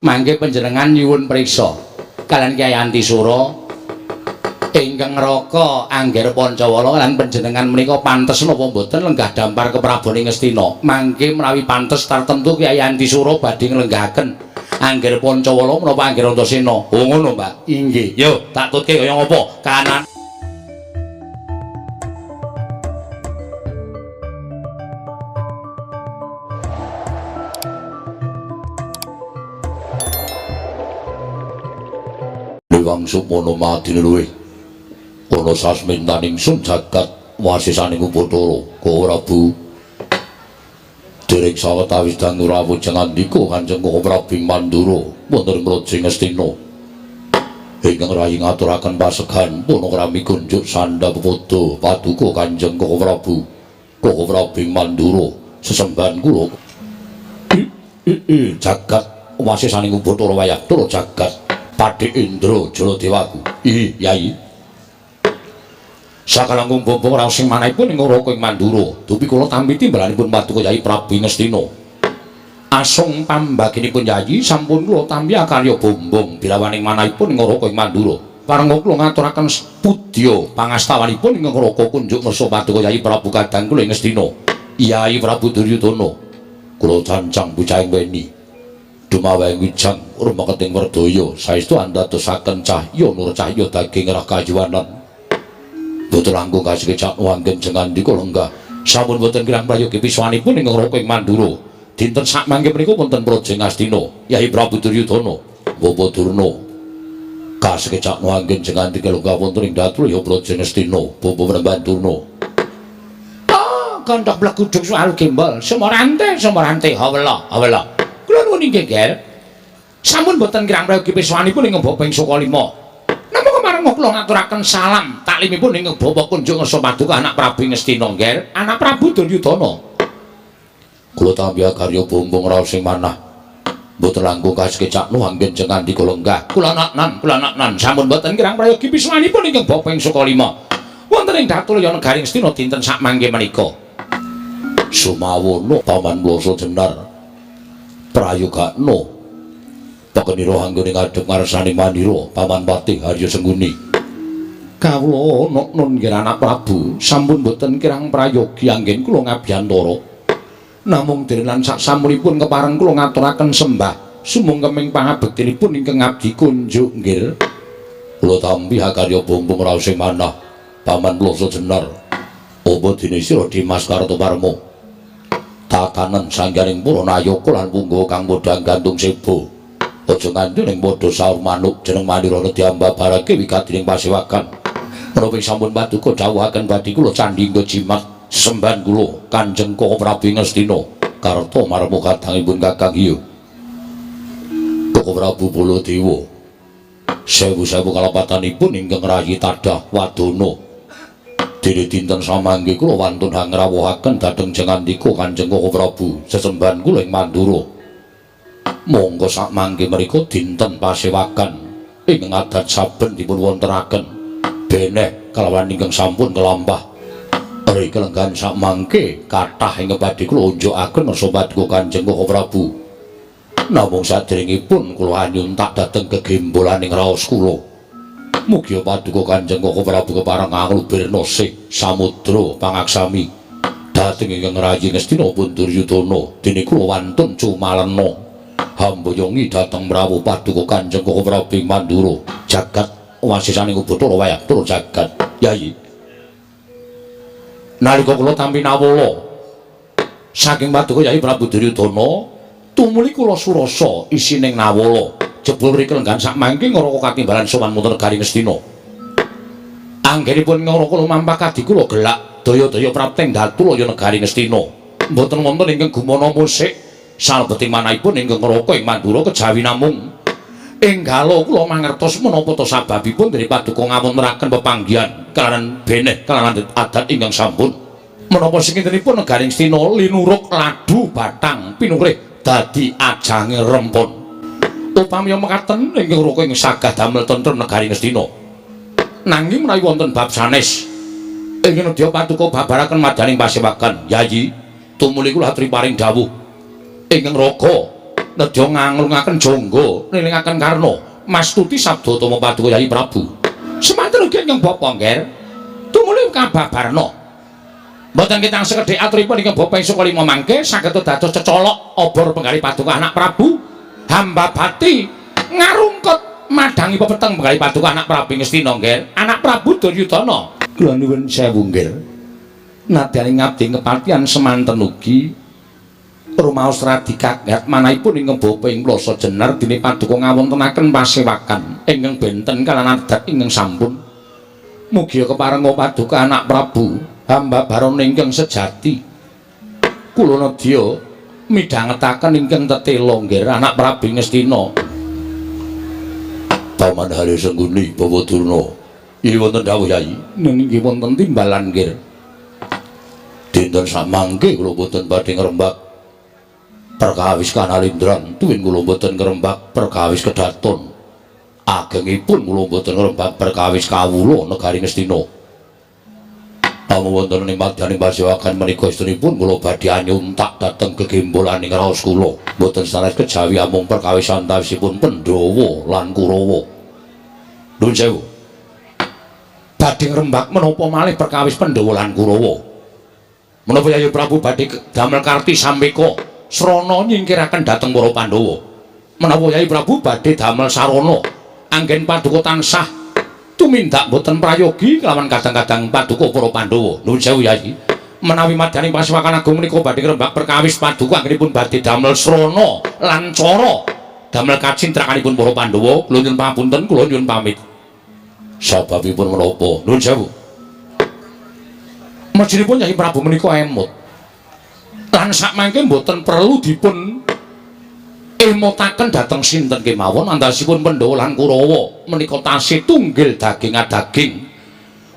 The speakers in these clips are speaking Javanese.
Mangke panjenengan nyuwun priksa kalian Kyai Antisura ingkang Raka Angger Pancawala lan panjenengan menika pantes napa mboten lenggah dampar keprabon ing Ngastina. Mangke menawi pantes tartemtu Kyai Antisura badhe nglenggahaken Angger Pancawala menapa Angger Antasena. Oh ngono, Mbak. Inggih. Yo, tak tutke kaya ngapa? Kanan. Wang Sukmono madine luwih ana sasmintaning sun jagat wasisaning Bathara Prabu. Dereng sawetawis dangu rawuh jengandika Kanjeng Prabu Mandura wonten Praja Ngastina ingkang rayi ngaturaken pasegan punokrami kunjuk sandha pepodo paduka Kanjeng Prabu. Prabu Mandura sesembahan kula jagat wasisaning Bathara wayah tur jagat Padi Indra Jaladewaku. Ih, Yai. Sakalangkung bombong raos sing manahipun ing Raka ing Mandura. Dupi kula tampi timbalanipun paduka Yai Prabu Ngastina. Asung pambaginipun Yai sampun kula tampi akarya bombong bilawaning manahipun ing Raka ing Mandura. Parenga kula ngaturaken pudya pangastawanipun ing Raka kunjuk ngersa paduka Yai Prabu kadang kula ing Ngastina. Yai Prabu Duryudana. Kula cancang bocahing weni. Dumaweng wijang rumeketing werdaya saestu andadosaken cahya nur cahya daging rah kayuwanan. Boten langkung kasekecak wanggen jengandika lenggah. Sampun boten kirang prayogi piswanipun ing Raka ing Mandura. Dinten sakmangke menika wonten Praja Ngastina, Yai Prabu Duryudana, Bapa Durna. Kasekecak wanggen jengandika lenggah wonten ing Datulya Praja Ngastina, Bapa Mremban Durna. Ah, kandhak bleguduk soal gembol, sumorante sumorante hawela hawela. Kula nuwun inggih, Ger. Sampun boten kirang prayogi piswanipun ing Bapa ing Sukalima. Namung kemareng kula ngaturaken salam taklimipun ing Bapa kunjuk ngersa paduka anak Prabu Ngastina, Ger, anak Prabu Duryudana. Kula tampi karya bombong raos sing manah. Mboten langkung kasekecakno anggen jengandika lenggah. Kula naknan, kula naknan. Sampun boten kirang prayogi piswanipun ing Bapa ing Sukalima. Wonten ing Datulya negari Ngastina dinten sakmangke menika. Sumawono Paman Blasa Jenar. Prayogakno pekenira anggone ngadhep ngarsane Mandira Paman Patih Harya Sengkuni. Kawula nun nggih anak Prabu sampun boten kirang prayogi anggen kula ngabiyantara. Namung dene lan saksampunipun kepareng kula ngaturaken sembah sumungkeming pangabektinipun ingkang abdi kunjuk nggih. Kula tampi hakarya bombong raos sing manah Paman Blasa Jenar. Apa dene sira Dimas Kartoparma? Tatanen sangganing para nayaka lan punggawa kang padha gantung seba. Aja nganti ning padha saur manuk jeneng Mandira diambabarake wigatining pasewakan. Menapa sampun paduka dawuhaken badhe kula candhingga jimat sembahan kula Kanjeng Koko Prabu Ngastina karta marma kadangipun Kakang iya. Koko Prabu Baladewa sewu-sewu kalepatanipun ingkang rayi tadah wadana. Dene dinten samangke kula wantun hangrawuhaken dhateng jengandika Kanjeng Koko Prabu sesembahan kula ing Mandura. Monggo sakmangke mriku dinten pasewakan ingkang adat saben dipun wontenaken beneh kalawan ingkang sampun kelampah. Ri kelenggahan sakmangke kathah ingkang badhe kula unjukaken ngersa paduka Kanjeng Koko Prabu. Namung saderengipun kula anyuntak dhateng gegembolaning raos kula. Mugia paduka Kanjeng Koko Prabu kepareng anglubirna sih samudra pangaksami dhateng ingkang rayi Ngastina pun Duryudana dene kula wantun cumalena hamboyongi dhateng mrawuh paduka Kanjeng Koko Prabu ing Mandura jagat wasisaning Bathara wayah tur jagat. Yai, nalika kula tampi nawala saking paduka Yai Prabu Duryudana tumuli kula surasa isining nawala. Jebul riki lenggan sakmangke ngraka katimbalan sowan wonten negari Ngastina. Anggenipun ngraka lumampah kadi kula gelak daya-daya prapteng Datulaya negari Ngastina. Mboten wonten ingkang gumana musik salebeting manahipun ingkang ngraka ing Mandura kejawi namung enggalo kula mangertos menapa ta sababipun dene paduka ngawontenaken pepanggihan kalawan beneh kalawan adat ingkang sampun. Menapa sakintenipun negari Ngastina linuruk ladu batang pinurih dadi ajange rempon. Upami mekaten ingkang raka ing sagah damel tentrem negari Ngastina. Nanging menawi wonten bab sanes ing nedya paduka babaraken madaning pasewakan Yayi, tumuli kula aturi paring dawuh ingkang raga Nedya nganglungaken jangga nilingaken Karna mastuti sabda tama paduka Yayi Prabu. Semanten ugi ingkang bapa ngger tumuli kababarna. Mboten kitang sekedhik aturipun ingkang bapa ing Sukalima mangke saged dados cecolok obor penggalih paduka anak Prabu hamba bati ngarungkut madhangi pepeteng penggalih paduka anak Prabu Ngastina ngger anak Prabu Duryudana. Kula nuwun sewu ngger. Nadyan ngabdi kepatihan semanten ugi rumaos radi kaget manahipun ingkang bapa ing Plasa Jenar dene paduka ngawontenaken pasewakan ingkang benten kaliyan adat ingkang sampun. Mugi keparenga paduka anak Prabu hamba barana ingkang sejati. Kula nedya midhangetaken ingkang tetela nggih anak Prabu Ngastina. Paman Hari Sengguni Bawa Durna. Inggih wonten dawuh Yai. Nggih wonten timbalan nggih. Dinten samangke kula boten badhe ngrembak perkawis Kanalindran, tuwin kula boten ngrembak perkawis Kedaton. Agengipun kula boten ngrembak perkawis kawula negari Ngastina. Namung wonten ing madyaning pasewakan menika estunipun kula badhe anyuntak dhateng gegembolaning raos kula. Boten sanes kejawi amung perkawis antawisipun Pandhawa lan Kurawa. Nuwun sewu. Badhe ngrembak menapa malih perkawis Pandhawa lan Kurawa? Menapa Yayi Prabu badhe damel karti sampeka srana nyingkiraken dhateng para Pandhawa? Menapa Yayi Prabu badhe damel sarana anggen paduka tansah tumindak boten prayogi kelawan kadang-kadang paduka para Pandhawa? Nuwun sewu Yayi. Menawi madyaning pasewakan agung menika badhe ngrembak perkawis paduka anggenipun badhe damel srana lan cara damel kacintrakanipun para Pandhawa, kula nyuwun pangapunten, kula nyuwun pamit. Sababipun menapa? Nuwun sewu. Mejinipun Yayi Prabu menika emut. Lan sakmangke mboten perlu dipun emotaken dhateng sinten kemawon antasipun Pandhawa lan Kurawa menika tasih tunggil daging adaging.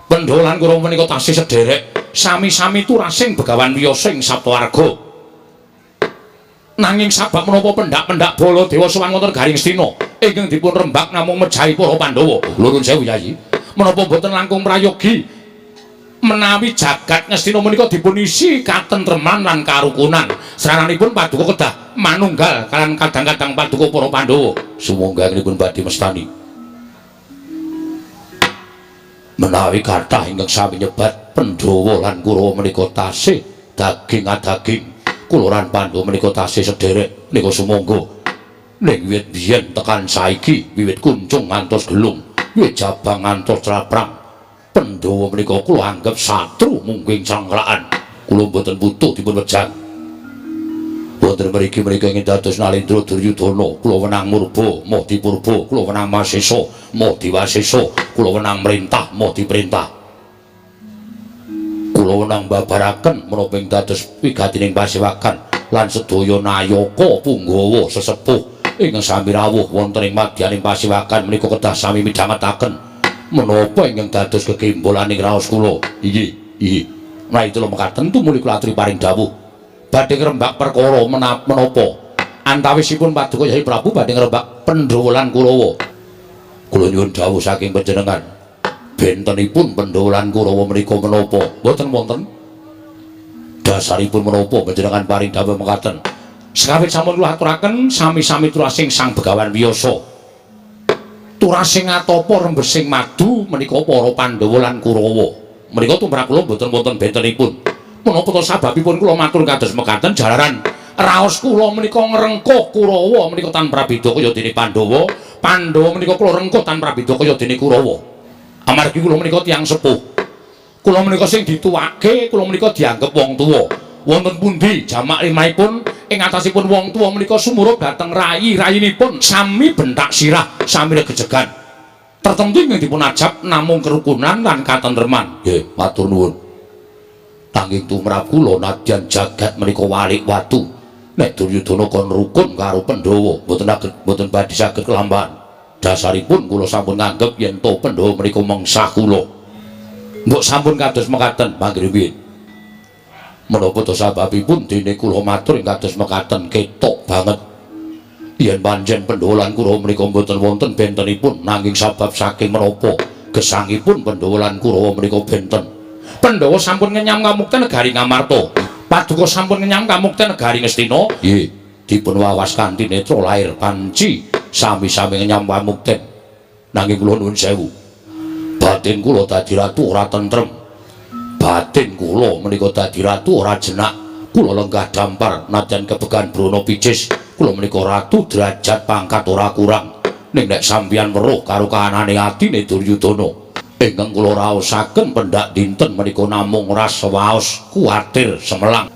Pandhawa lan Kurawa menika tasih sederek sami-sami turasing Begawan Wiyasa ing Saptawarga. Nanging sabab menapa pendak-pendak Baladewa sowan wonten Garing Ngastina ingkang dipun rembak namung mejahi para Pandhawa. Nuwun sewu Yayi. Menapa mboten langkung prayogi menawi jagat Ngastina menika dipunisi katentreman lan karukunan. Srananipun paduka kedah manunggal kalian kadang-kadang paduka para Pandhawa. Sumangga anggenipun badhe mestani. Menawi kathah ingkang sami nyebat Pandhawa lan Kurawa menika tasih daging adaging, kula lan Pandhawa menika tasih sederek menika sumangga. Ning wiwit biyen tekan saiki, wiwit kuncung ngantos gelung, wiwit jabang ngantos traprang, Pandhawa menika kula anggep satru mungging cangklakan. Kula mboten butuh dipun wejang. Wonten mriki menika ingin dados Nalendra Duryudana, kula wenang murba, moh dipurba, kula wenang masesa, moh diwasesa, kula wenang merintah, moh diperintah. Kula wenang babaraken menapa ing dados wigatining pasewakan lan sedaya nayaka punggawa sesepuh ingkang sami rawuh wonten ing madyaning pasewakan menika kedah sami midhangetaken menapa ingkang dados gegembolaning raos kula. Inggih, inggih. Menawi kula mekaten tumuli kula aturi paring dawuh. Badhe ngrembak perkara menapa antawisipun paduka Yayi Prabu badhe ngrembak Pandhawa lan Kurawa. Kula nyuwun dawuh saking panjenengan. Bentenipun Pandhawa lan Kurawa menika menapa? Mboten wonten. Dasaripun menapa panjenengan paring dawuh mekaten? Sekawit sampun kula aturaken sami-sami turasing Sang Begawan Wiyasa. Turasing atapa rembesing madu menika para Pandhawa lan Kurawa. Menika tumrap kula mboten wonten bentenipun. Menapa to sababipun kula matur kados mekaten jalaran raos kula menika ngrengkuh Kurawa menika tan prabeda kaya dene Pandhawa, Pandhawa menika kula rengkuh tan prabeda kaya dene Kurawa. Amargi kula menika tiyang sepuh. Kula menika sing dituwake, kula menika dianggep wong tuwa. Wonten pundi jamak limahipun ing atasipun wong tuwa menika sumurup dhateng rayi-rayinipun sami bentak sirah, sami regejegan. Tertentu ingkang dipun ajab namung kerukunan lan katentreman. Nggih, matur nuwun. Nanging tumrap kula nadyan jagat menika walik watu. Nek Duryudana kon rukun karo Pandhawa, mboten badhe saged kelampahan. Dasaripun kula sampun nganggep yen to Pandhawa menika mengsah kula. Mbok sampun kados mekaten manggremit. Menapa to sababipun dene kula matur ing kados mekaten ketok banget. Yen pancen Pandhawa lan Kurawa menika mboten wonten bentenipun, nanging sabab saking menapa gesangipun Pandhawa lan Kurawa menika benten. Pandhawa sampun ngenyam kamukten negari Ngamarta. Paduka sampun ngenyam kamukten negari Ngastina. Nggih. Dipun wawas kanthi netra lair panci sami-sami ngenyam pamukten. Nanging kula nuwun sewu. Batin kula dadi ratu ora tentrem. Batin kula menika dadi ratu ora jenak. Kula lenggah dampar nadyan kebegan brana picis. Kula menika ratu derajat pangkat ora kurang. Ning nek sampeyan weruh karo kahanane atine Duryudana, ingkang kula raosaken pendak dinten menika namung rasa waos kuwatir semelang.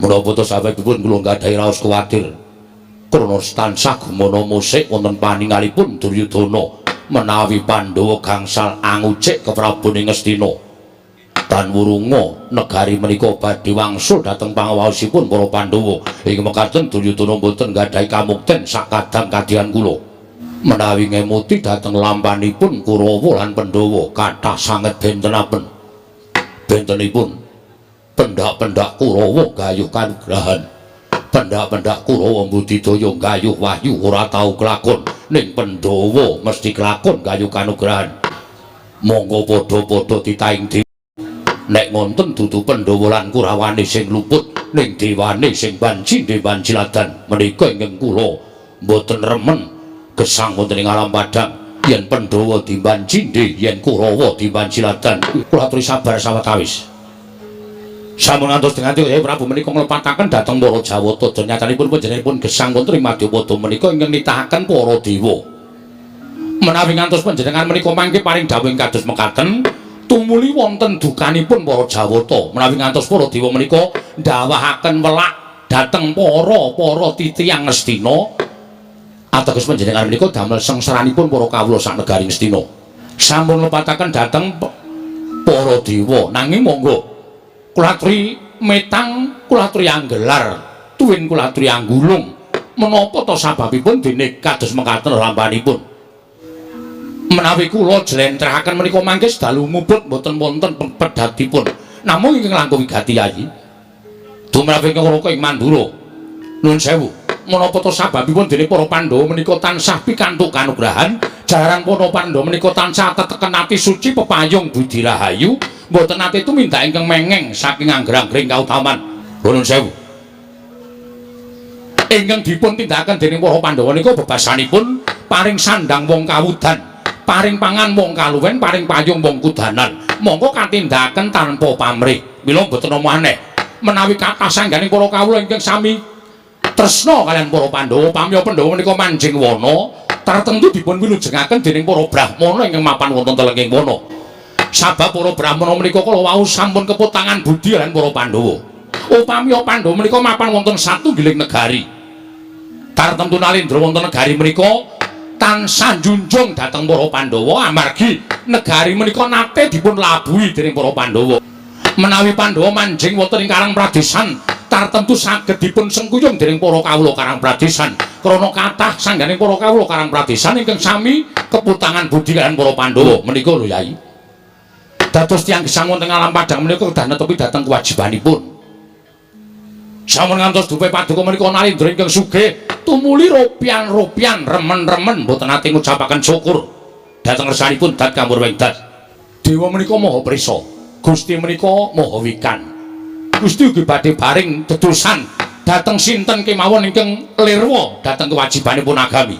Menapa to sababipun kula nggadahi raos kuwatir? Krana tansah gumana musik wonten paningalipun Duryudana menawi Pandhawa gangsal angucik keprabon ing Ngastina. Tan wurunga negari menika badhe wangsul dhateng pangawaosipun para Pandhawa. Ing mekaten Duryudana mboten nggadahi kamukten sakadang kadian kula. Menawi ngemuti dhateng lampanipun Kurawa lan Pandhawa kathah sanget bentenapen. Bentenipun pendak-pendak Kurawa gayuh kanugrahan. Pendak-pendak Kurawa mbudidaya gayuh wahyu ora tau kelakon, ning Pandhawa mesti kelakon gayuh kanugrahan. Monggo padha-padha titahing dewa. Nek ngonten dudu Pandhawa lan Kurawane sing luput, ning dewane sing banci dewan jiladan. Menika ingkang kula mboten remen gesang wonten ing alam padang. Yen Pandhawa dimban cindhe, yen Kurawa dimban jiladan. Kula aturi sabar sawetawis. Sampun ngantos dengan Kyai Prabu menika nglepataken dhateng para Jawata. Nyatanipun panjenenganipun gesang wonten ing Madyapada menika ingkang nitahaken para dewa. Menawi ngantos panjenengan menika mangke paring dawuh kados mekaten, tumuli wonten dukanipun para Jawata. Menawi ngantos para dewa menika ndawahaken welak dhateng para titiyang Ngastina, ateges panjenengan menika damel sengsaranipun para kawula sak negari Ngastina. Sampun lepataken dhateng para dewa, nanging monggo kula aturi metang, kula aturi anggelar, tuwin kula aturi anggulung. Menapa to sababipun dene kados mekaten lampanipun? Menawi kula jlentrehaken menika mangke dalu muput mboten wonten pedhatipun. Namung ingkang langkung wigati Yayi. Tumrap ingkang raka ing Mandura. Nuwun sewu. Menapa to sababipun dene para Pandhawa menika tansah pikantuk kanugrahan, jalaran para Pandhawa menika tansah teteken ati suci pepayung budi rahayu, mboten nate tumindak ingkang mengeng saking angger-anggering kautaman. Nuwun sewu. Ingkang dipun tindakaken dening para Pandhawa nika bebasanipun paring sandang wong kawudan, paring pangan wong kaluwen, paring payung wong kudanan. Monggo katindakaken tanpa pamrih. Mila mboten ana aneh menawi kathah sangganing para kawula ingkang sami tresna kaliyan para Pandhawa. Pamya Pandhawa menika manjing wana tartemtu dipun wilujengaken dening para brahmana ingkang mapan wonten telenging wana. Sabab para brahmana menika kala wau sampun keputangan budi lan para Pandhawa. Upami Pandhawa menika mapan wonten satunggiling negari, tartemtu nalindra wonten negari menika tansah njunjung dhateng para Pandhawa, amargi negari menika nate dipun labuhi dening para Pandhawa. Menawi Pandhawa manjing wonten ing Karang Pradesan, tartemtu saged dipun sengkuyung dening para kawula Karang Pradesan. Krana kathah sangganing para kawula Karang Pradesan ingkang sami keputangan budi kaliyan para Pandhawa menika lho Yai. Dados tiyang gesang wonten alam padang menika kedah netepi dhateng kewajibanipun. Sampun ngantos dupe paduka menika nalindra ingkang sugih, tumuli ropian-ropian remen-remen mboten nate ngucapaken syukur dhateng ngersanipun dat kamurwing dat. Dewa menika maha prisa, Gusti menika maha wikan. Gusti ugi badhe baring dedosan dhateng sinten kemawon ingkang lirwa dhateng kewajibanipun agami.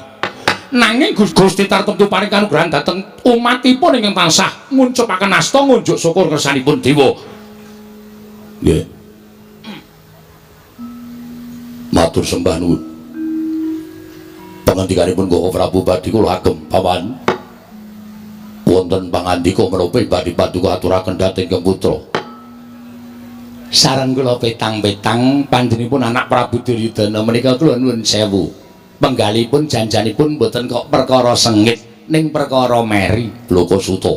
Nanging Gusti tartemtu paring kanugrahan dhateng umatipun ingkang tansah nguncupaken asta ngunjuk syukur kersanipun dewa. Nggih. Matur sembah nuwun. Pangandikanipun Koko Prabu badhe kula agem paman. Wonten pangandika menapa badhe paduka aturaken dhateng ingkang putra? Sareng kula petang-petang panjenenganipun anak Prabu Duryudana menika kula nuwun sewu. Penggalipun janjanipun mboten kok perkara sengit ning perkara meri. Bloko Suta.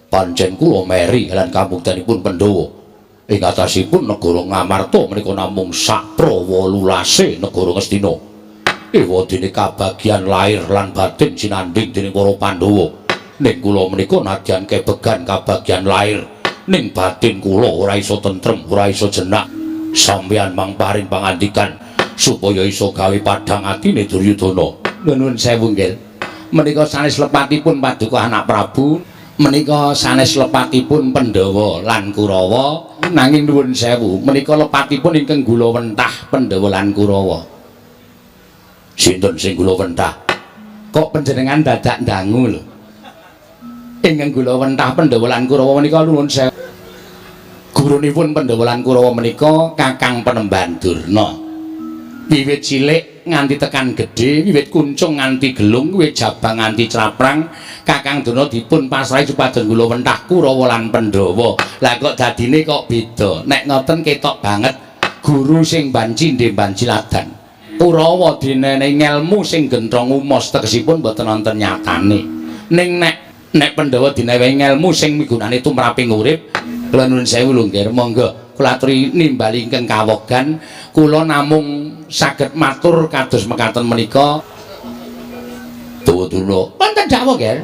Pancen kula meri lan kamuktenipun Pandhawa. Ing atasipun negara Ngamarta menika namung saprawa-wolulase negara Ngastina. Ewadene kabagian lair lan batin sinandhing dening para Pandhawa. Ning kula menika nadyan kebegan kabagian lair, ning batin kula ora iso tentrem, ora iso jenak. Sampeyan mang paring pangandikan supaya iso gawe padhang atine Duryudana. Nuwun sewu nggih. Menika sanes lepatipun paduka anak Prabu, menika sanes lepatipun Pandhawa lan Kurawa. Nanging nuwun sewu, menika lepatipun ingkang gula wentah Pandhawa lan Kurawa. Sinten sing gula wentah? Kok panjenengan dadak ndangu lho? Ingkang gula wentah Pandhawa lan Kurawa menika nuwun sewu. Gurunipun Pandhawa lan Kurawa menika Kakang Penemban Durna. Wiwit cilik nganti tekan gedhe, wiwit kuncung nganti gelung, wiwit jabang nganti claprang, Kakang Durna dipun pasrahi supados gula wentah Kurawa lan Pandhawa. Lah kok dadine kok beda? Nek ngoten ketok banget guru sing banci ndhe banci ladan. Kurawa dinenehi ngelmu sing gentrong umos, tegesipun mboten wonten nyatane. Ning nek nek Pandhawa dinenehi ngelmu sing migunani tumraping urip, kula nuwun sewu lho nggih, monggo kula aturi nimbali ingkang kawogan, kula namung saged matur kados mekaten menika. Tuwa-tuwa wonten dawuh nggih.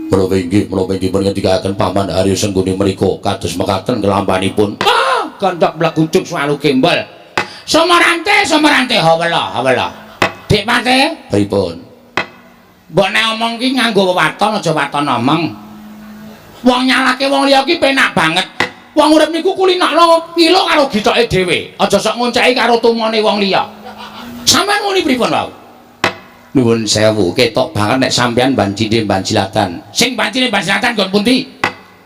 Menapa inggih, menapa inggih ngendikaken Paman Arya Sengguni menika kados mekaten kelampanipun. Ah, gondok mlegujuk swalu gembol. Somarante, somarante hawela, hawela. Dik Pate, pripun? Mbok nek omong ki nganggo wewaton aja waton omong. Wong nyalake wong liya ki penak banget. Wong urip niku kulinakno ngilo karo gitoke dhewe. Aja sok ngonceki karo tumone wong liya. Sampeyan muni pripun wau? Nuwun sewu, ketok banget nek sampeyan bancine bancilatan. Sing bancine bancilatan nggon pundi?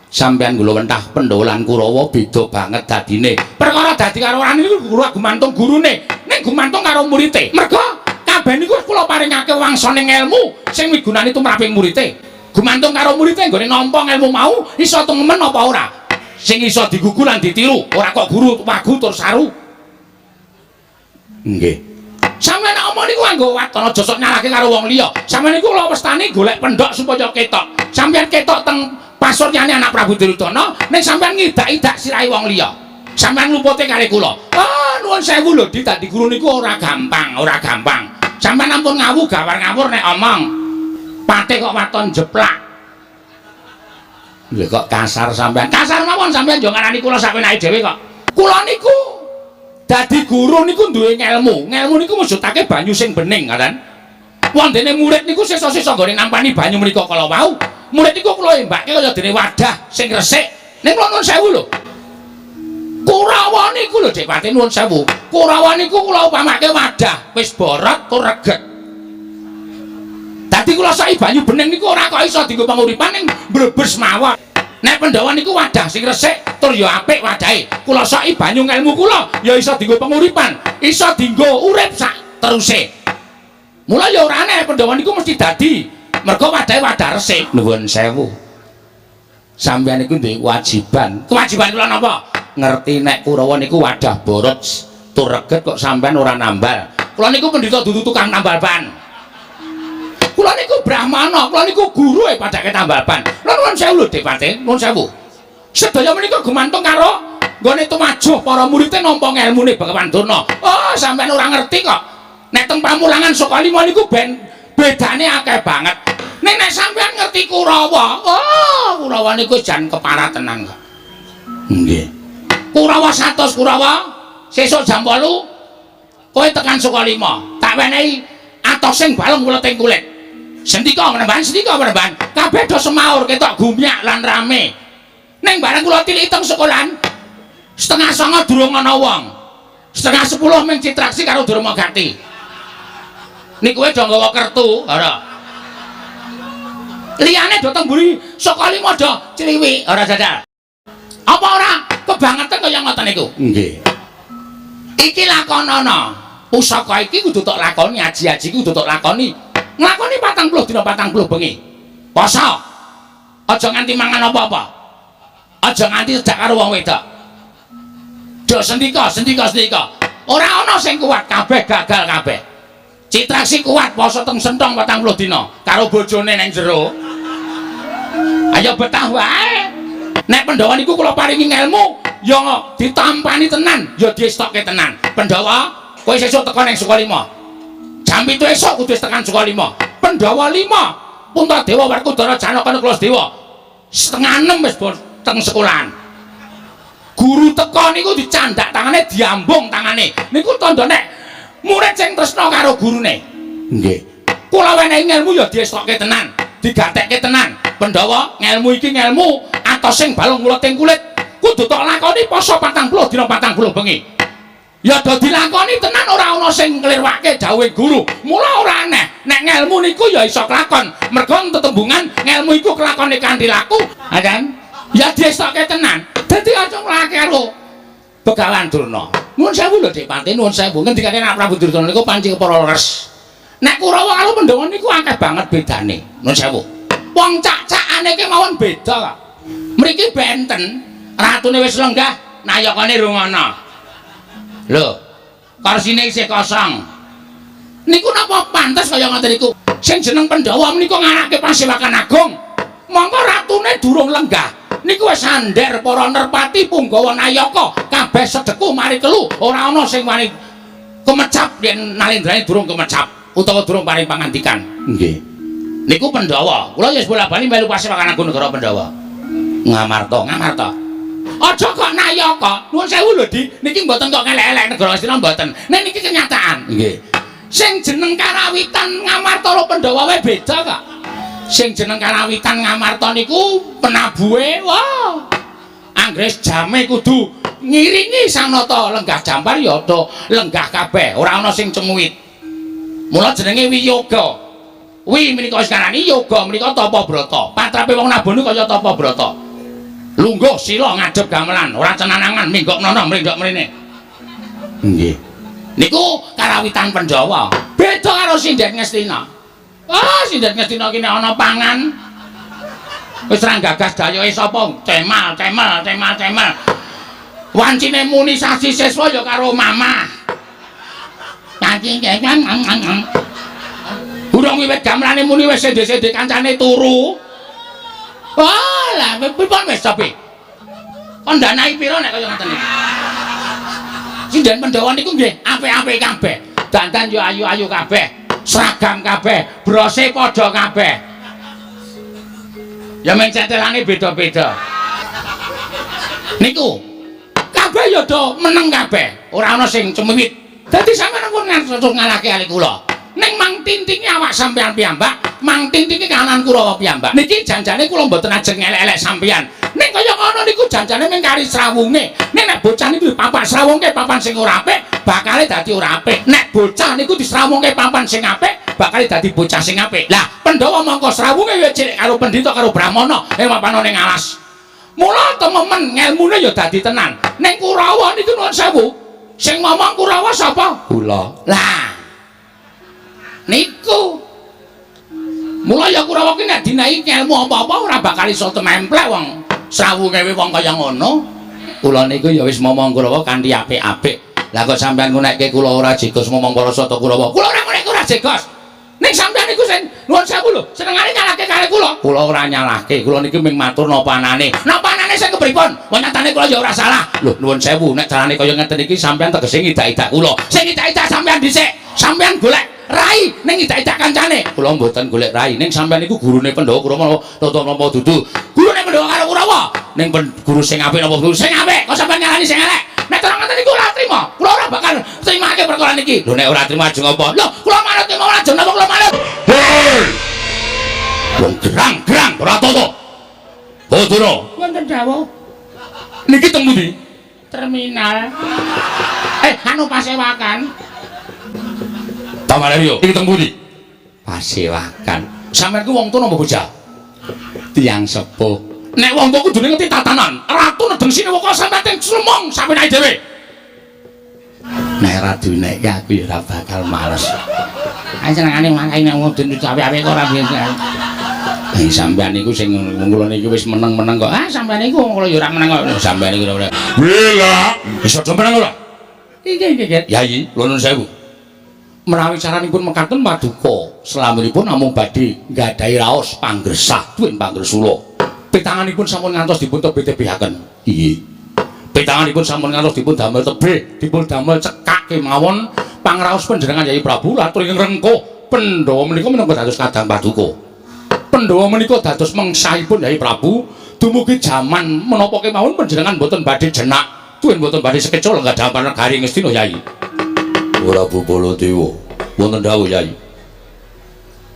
Sampeyan gula wentah Pandhawa lan Kurawa beda banget dadine. Perkara dadi karo ora niku guru gumantung gurune, ning gumantung karo murite. Merga kabeh niku kula paringake wangsane ngelmu sing migunani tumraping murite. Gumantung karo murite nggone nampa ngelmu mau iso temen apa ora? Sing iso digugu lan ditiru, ora kok guru wagu tur saru. Nggih. Sampeyan nek omong niku nganggo waton, aja sok nyalahke karo wong liya. Sampeyan niku kula wastani golek pendhok supaya ketok. Sampeyan ketok teng pasuryane anak Prabu Duryudana, ning sampeyan ngidak-idak sirahe wong liya. Sampeyan lupute karo kula. Ah, nuwun sewu lho, Dik, dadi guru niku ora gampang, ora gampang. Sampeyan ampun ngawu gawar ngawur nek omong. Pate kok waton jeplak. Lho kok kasar sampeyan. Kasar mawon sampeyan yo ngarani kula sakenake dhewe kok. Kula niku dadi guru niku duwe ngelmu. Ngelmu niku mujudake banyu sing bening, ngoten. Wondene murid niku sesa-sesa nggone nampani banyu menika kala wau. Murid niku kula embake kaya dene wadah sing resik. Ning kula nuwun sewu lho. Kurawa niku lho Dik Pati nuwun sewu. Kurawa niku kula upamake wadah wis borot tur reget. Dadi kula saiki banyu bening niku ora kok iso dienggo panguripan ning mbrebes mawon. Nek Pandhawa niku wadah sing resik tur ya apik wadahe. Kula saiki banyu ngelmu kula ya iso dienggo panguripan, iso dienggo urip sak teruse. Mula ya ora aneh Pandhawa niku mesti dadi mergo wadahe wadah resik. Nuwun sewu. Sampeyan niku duwe kewajiban. Kewajiban kula napa? Ngerti nek Kurawa niku wadah borot tur reget kok sampeyan ora nambal. Kula niku pendhita dudu tukang nambal ban. Kula niku brahmana, kula niku guru e padake tambal ban. Lha nuwun sewu lho Dik Pati, nuwun sewu. Sedaya menika gumantung karo nggone tumajuh para muridé nampa ngelmune Bhagawan Durna. Oh, sampeyan ora ngerti kok. Nek teng pamulangan Saka Lima niku ben bedane akeh banget. Nek nek sampeyan ngerti Kurawa, oh, Kurawa niku jan keparah tenan kok. Nggih. Kurawa 100 Kurawa, sesuk jam 8 kowe tekan Saka Lima. Tak wenehi atosing balung kuleting kulit. Sendika menemban, sendika menemban. Kabeh do semaur ketok gumyak lan rame. Ning bareng kula tilik teng sekolahan, 8:30 durung ana wong. 9:30 ming Citraksi karo Durma Gati. Niku do nggawa kertu, ora. Liyane do teng mburi Saka Lima do cliwik, ora jajal. Apa ora kebangetan kaya ngoten niku? Nggih. Iki lakonana. Pusaka iki kudu tok lakoni, aji-aji kudu tok lakoni. Nglakoni 40 dina 40 bengi. Poso. Aja nganti mangan apa-apa. Aja nganti cedak karo wong wedok. Do sendika, sendika, sendika. Ora ana sing kuat, kabeh gagal kabeh. Citraksi kuat poso teng sentong 40 dina karo bojone nang jero. Ayo betah wae. Nek Pandhawa niku kula paringi ngelmu, ya ditampani tenan, ya diestokke tenan. Pandhawa, kowe sesuk teka ning Sukalima. Jam 7 esuk kudu wis tekan Sukalima. Pandhawa 5, Puntadewa, Werkudara, Janaka, Nakula, Sadewa. 5:30 wis teng sekolahan. Guru teka niku dicandak tangane, diambung tangane. Niku tandha nek murid sing tresna karo gurune. Nggih. Kula wenehi ngelmu ya diestokke tenan, digatekke tenan. Pandhawa, ngelmu iki ngelmu atosing balung muleting kulit. Kudu tok lakoni poso 40 dina 40 bengi. Ya do dilakoni tenan ora ana sing nglirwake dawuhe guru. Mula ora aneh nek ngelmu niku ya iso kelakon. Mergo tetembungan ngelmu iku kelakone kanthi laku. Ha kan? Ya diestoke tenan. Dadi aja nglake karo Begawan Durna. Nuwun sewu lho Dik Pati, nuwun sewu. Ngendikane nek Prabu Duryudana niku panci kepara leres. Nek Kurawa karo Pandhawa niku akeh banget bedane. Nuwun sewu. Wong cak-cakane kemawon beda kok. Mriki benten, ratune wis lenggah, nayakane rung ana. Lho, kursine isih kosong. Niku napa pantes kaya ngoten niku? Sing jeneng Pandhawa menika ngarake pasewakan agung. Mongko ratune durung lenggah. Niku wis sandher para nerpati punggawa nayaka kabeh sedeku mari kelu, ora ana sing wani kemecap yen nalendrane durung kemecap utawa durung paring pangandikan. Nggih. Niku Pandhawa. Kula ya bola-bali melu pasewakan agung negara Pandhawa. Ngamarta, Ngamarta. Aja kok nayaka. Nuwun sewu lho, Di. Niki mboten kok ngelek-elek negara Ngastina mboten. Nek niki kenyataan. Nggih. Sing jeneng karawitan Ngamarta karo Pandhawa wae beda kok. Sing jeneng karawitan Ngamarta niku penabuhe, wah. Anggres jame kudu ngiringi sanata lenggah jampar ya do lenggah kabeh, ora ana sing cemuwit. Mula jenenge wiyoga. Wi menika wis ngarani yoga menika tapa brata. Patrape wong nabuh niku kaya tapa brata. Lungguh sila ngadhep gamelan, ora cenanangan minggok nono mrindok mrene. Nggih. Niku karawitan Pandhawa. Beda karo sinden Ngastina. Ah, sinden Ngastina ki nek ana pangan wis ra gagas dayoke sapa? Cemal, cemal, cemal, cemal. Wancine muni sasi siswa ya karo mamah. Kanthi kan. Urung wiwit gamelane muni wis sende-sende kancane turu. Wah, lah pripun wis tapi? Kon danai pira nek kaya ngoten iki? Sinden Pandhawa niku nggih apik-apik kabeh. Dandan yo ayu-ayu kabeh, seragam kabeh, brose padha kabeh. Ya men cetelane beda-beda. Niku kabeh ya do meneng kabeh, ora ana sing cemiwit. Dadi sampeyan pun ngantos ngalahke ali kula. Ning mang tintinge awak sampeyan piyambak, mang tintinge kahanan Kurawa piyambak. Niki janjane kula mboten ajeng ngelek-elek sampeyan. Ning kaya ngono niku janjane mung kari srawunge. Ning nek bocah niku papan srawungke papan sing ora apik, bakale dadi ora apik. Nek bocah niku disrawungke papan sing apik, bakale dadi bocah sing apik. Lah, Pandhawa mongko srawunge ya cilik karo pendhita karo brahmana ing mapana ning alas. Mula tememen ngelmune ya dadi tenan. Ning Kurawa niku nuwun sewu. Sing ngomong Kurawa sapa? Kula. Lah. Niku. Mula ya Kurawa ki nek dinaiki ngelmu apa-apa ora bakal iso tememplek wong srawunge wong kaya ngono. Kula niku ya wis momong Kurawa kanthi apik-apik. Lah kok sampean ngunekke kula ora jegos momong para sata Kurawa. Kula ora ngunekke ora jegos. Ning sampean niku sing nuwun sewu lho, senengane nyalahke karo kula. Kula ora nyalahke, kula niki mung matur napa anane. Napa anane sing kepripun? Wong nyatane kula ya ora salah. Lho nuwun sewu, nek carane kaya ngeten iki sampean tegese ngidak-idak kula. Sing ngidak-idak sampean dhisik. Sampean golek rai ning ngidak-idak kancane. Kula mboten golek rai, ning sampean niku gurune Pandhawa Kurawa napa napa dudu. Gurune Pandhawa karo Kurawa. Ning guru sing apik napa guru sing apik? Kok sampean nyalani sing elek? Nek terang ngoten niku ora trima. Kula ora bakal trimake perkara niki. Lho nek ora trima ajeng apa? Lho kula manut kemawon ajeng napa kula manut? Hei! Wong gerang-gerang ora tata. Badara. Wonten dawuh. Niki teng pundi? Terminal. Anu pasewakan. Tamaryo, iki teng pundi? Pasewakan. Sampeyan ku wong tuwa napa bocah? Tiyang sepuh. Nek wong tuwa kudune ngerti tatanan. Ratu nedeng sinuwaka sampeyan teng sumung sampeyan dhewe. Nek ora dinekke aku ya ora bakal males. Ae senengane mangkai nek wong den ape-ape kok ora biasa. Sampeyan niku sing kula niki wis meneng-meneng kok. Ah sampeyan niku wong kula ya ora meneng kok. Sampeyan niku ora. Wela. Wis aja meneng ora? Iki iki. Yayi, kula nuwun sewu. Menawi caranipun mekaten paduka, selaminipun namung badhe nggadahi raos panggresah tuwin panggresula. Pitanganipun sampun ngantos dipun tebih-tebihaken. Inggih. Pitanganipun sampun ngantos dipun damel tebih, dipun damel cekak kemawon pangraos panjenengan Yayi Prabu latur ing rengkuh Pandhawa menika minangka dados kadang paduka. Pandhawa menika dados mengsahipun Yayi Prabu dumugi jaman menapa kemawon panjenengan boten badhe jenak, tuwin boten badhe sekeca lenggah dhampar negari Ngastina Yayi. Prabu Baladewa wonten dawuh Yayi.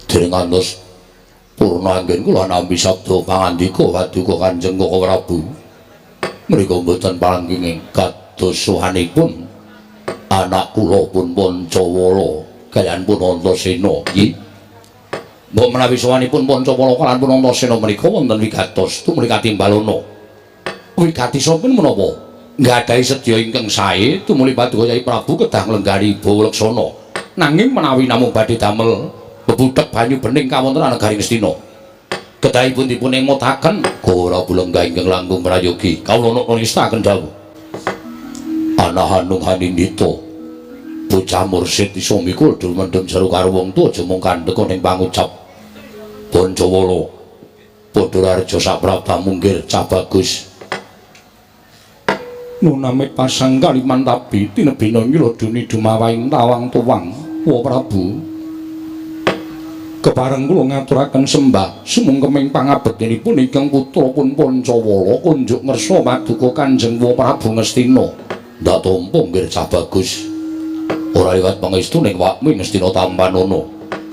Dereng ngantos purna anggen kula nampi sabda pangandika paduka Kanjeng Koko Prabu. Mriku mboten palangging kados sowanipun anak kula pun Pancawala kaliyan pun Antasena. Nggih. Mbok menawi sowanipun Pancawala kaliyan pun Antasena menika wonten wigatos tumuli katimbalana. Wigatisipun menapa? Nggadahi sedya ingkang sae tumuli paduka Kyai Prabu kedah nglenggani bawa leksana. Nanging menawi namung badhe damel bebudheg banyu bening kawontenan negari Ngastina, kedahipun dipun emutaken Kora Bulenggah ingkang langkung prayogi. Kawula nistakaken dawuh. Ana Hanung Hanindita, bocah mursid iso mikul mendem jero karo wong tuwa aja mung kandhek ning pangucap. Pancawala padha rareja saprabta munggir cah bagus. Nunamit pasang kalimantabi tinebina nyuladuni dumawaing tawang tuwang. Wa Prabu, kepareng kula ngaturaken sembah sumungkeming pangabektinipun ingkang putra pun Pancawala kunjuk ngersa paduka Kanjeng Wa Prabu Ngastina. Ndak tampa nggir cah bagus. Ora liwat pangestu ning wakmu Ngastina tampanana.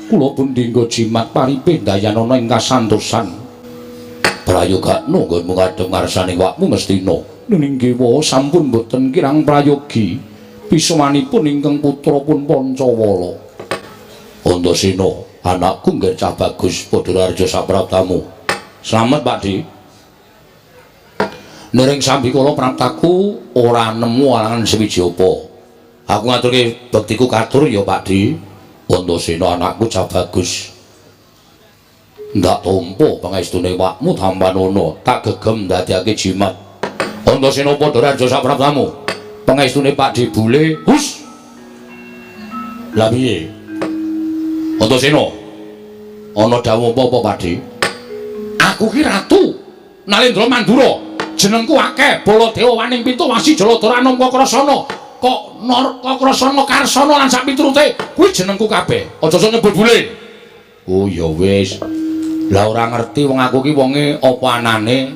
Kula pun dinggo jimat paripih dayanana ing kasantosan. Prayogakno nggonmu ngadhep ngarsaning wakmu Ngastina. Ninggi wa sampun boten kirang prayogi pisowanipun ingkang putra pun Pancawala. Antasena, anakku nggih cah bagus padha rareja saprabtamu. Slamet Pak Di. Nering sambikala praptaku ora nemu alangan sewiji apa. Aku ngaturke bektiku katur ya Pak Di. Antasena anakku cah bagus. Ndak tampa pangestune wakmu tampanana, tak gegem ndadekake jimat. Antasena padha raja saprabtamu. Pangestune Pak Di bule, hus. Lah piye? Antasena, ana dawuh apa-apa Pak Di? Aku ki ratu Nalendra Mandura. Jenengku akeh, Baladewa Waning Pintu Wasi Jaladara Anom Kakrasana. Kok Nar Kakrasana Karsana lan sak piturute, kuwi jenengku kabeh. Aja sok nyebut bule. Oh ya wis. Lah ora ngerti wong aku ki wonge apa anane.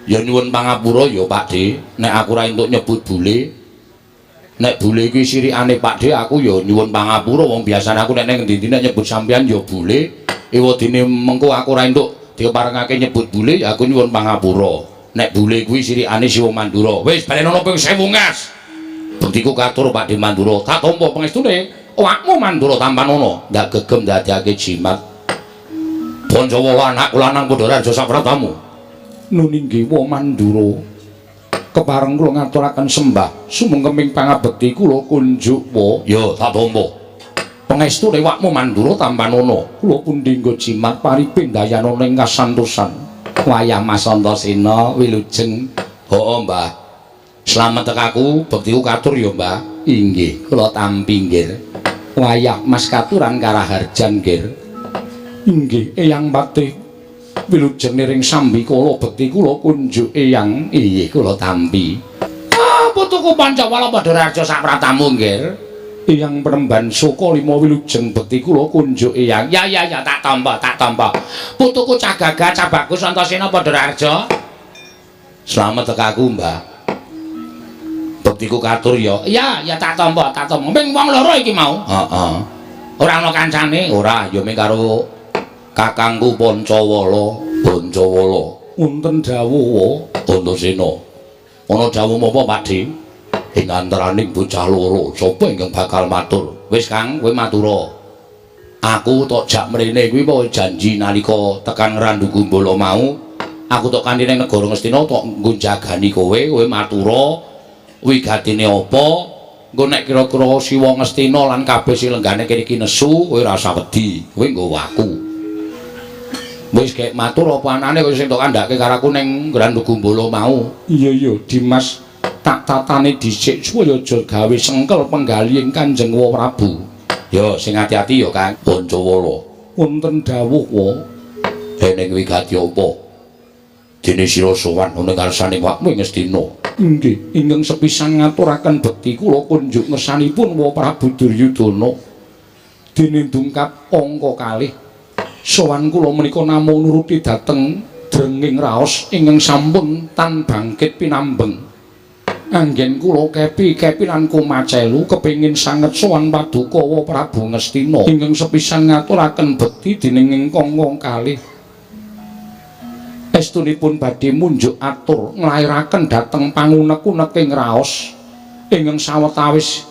Ya nyuwun pangapura ya Pak Di, nek aku ora entuk nyebut bule. Nek bule iki sirikane Pak Di, aku ya nyuwun pangapura wong biasane aku nek ning endi-endi nek nyebut sampean ya bule. Ewadene mengko aku ora entuk diparengake nyebut bule, ya aku nyuwun pangapura. Nek bule kuwi sirikane Siwa Mandura. Wis balenono ping 1000 ngas. Bektiku katur Pak Di Mandura. Tak tampa pangestune awakmu Mandura tampanana. Ndak gegem ndadekake jimat. Pancawala anakku lanang padha raja saprabtamu. Nuninggi wa Mandura, kepareng kula ngaturaken sembah sumungkeming pangabekti kula kunjuk wa. Ya tak tampa. Pangestune awakmu Mandura tampanana. Kula pun dinggo jimat paripih dayanana ing kasantosan. Wayah Mas Antasena wilujeng. Heeh, Mbah. Slamet tekaku, bektiku katur ya, Mbah. Inggih, kula tampi nggih. Wayah Mas katuran karaharjan nggih. Inggih, Eyang Patih wilujeng niring sambikala bekti kula kunjuk Eyang. Inggih, kula tampi. Ah, putuku Pancawala padha raja sapratamu nggih. Eyang Premban Suka lima wilujeng bekti kula kunjuk Eyang. Ya ya ya, tak tampa, tak tampa. Putuku cah gagah cah bagus Antasena padha raja. Slamet tekaku, Mbah. Bektiku katur ya. Iya, ya tak tampa, tak tampa. Ming wong loro iki mau. Heeh. Ora ana kancane? Ora, ya ming karo kakangku Pancawala. Pancawala. Wonten dawuh wa Antasena. Ana dawuh menapa, Pak Di? Ing antaraning bocah loro, sapa ingkang bakal matur? Wis Kang, kowe matura. Aku tok jak mrene kuwi apa janji nalika tekan Randu Gumbala mau, aku tok kanthi ning negara Ngastina tok nggo jagani kowe, kowe matura wigatine apa? Engko nek kira-kira Siwa Ngastina lan kabeh sing lenggane kene iki nesu, kowe ora usah wedi, kowe nggawa aku. Wis gek matur apa anane kowe sing tok kandhake karo aku ning Randu Gumbala mau. Iya iya, Dimas, tak tatane dhisik supaya aja gawe sengkel penggalih Kanjeng Wa Prabu. Ya sing ati-ati ya Kang. Pancawala. Wonten dawuh wa. Dening wigati apa? Dene sira sowan ana ngarsane wakmu ing Ngastina. Inggih, ingkang sepisan ngaturaken bekti kula kunjuk ngersanipun Wa Prabu Duryudana. Dene dungkap angka kalih. Sowan kula menika namung nuruti dhateng drenging raos ingkang sampun tan bangkit pinambeng. Anggen kula kepi-kepi lan kumacelu kepengin sanget sowan paduka Wa Prabu Ngastina ingkang sepisan ngaturaken bekti dening ingkang kalih. Estunipun badhe munjuk atur nglairaken dhateng pangunek-uneking raos ingkang sawetawis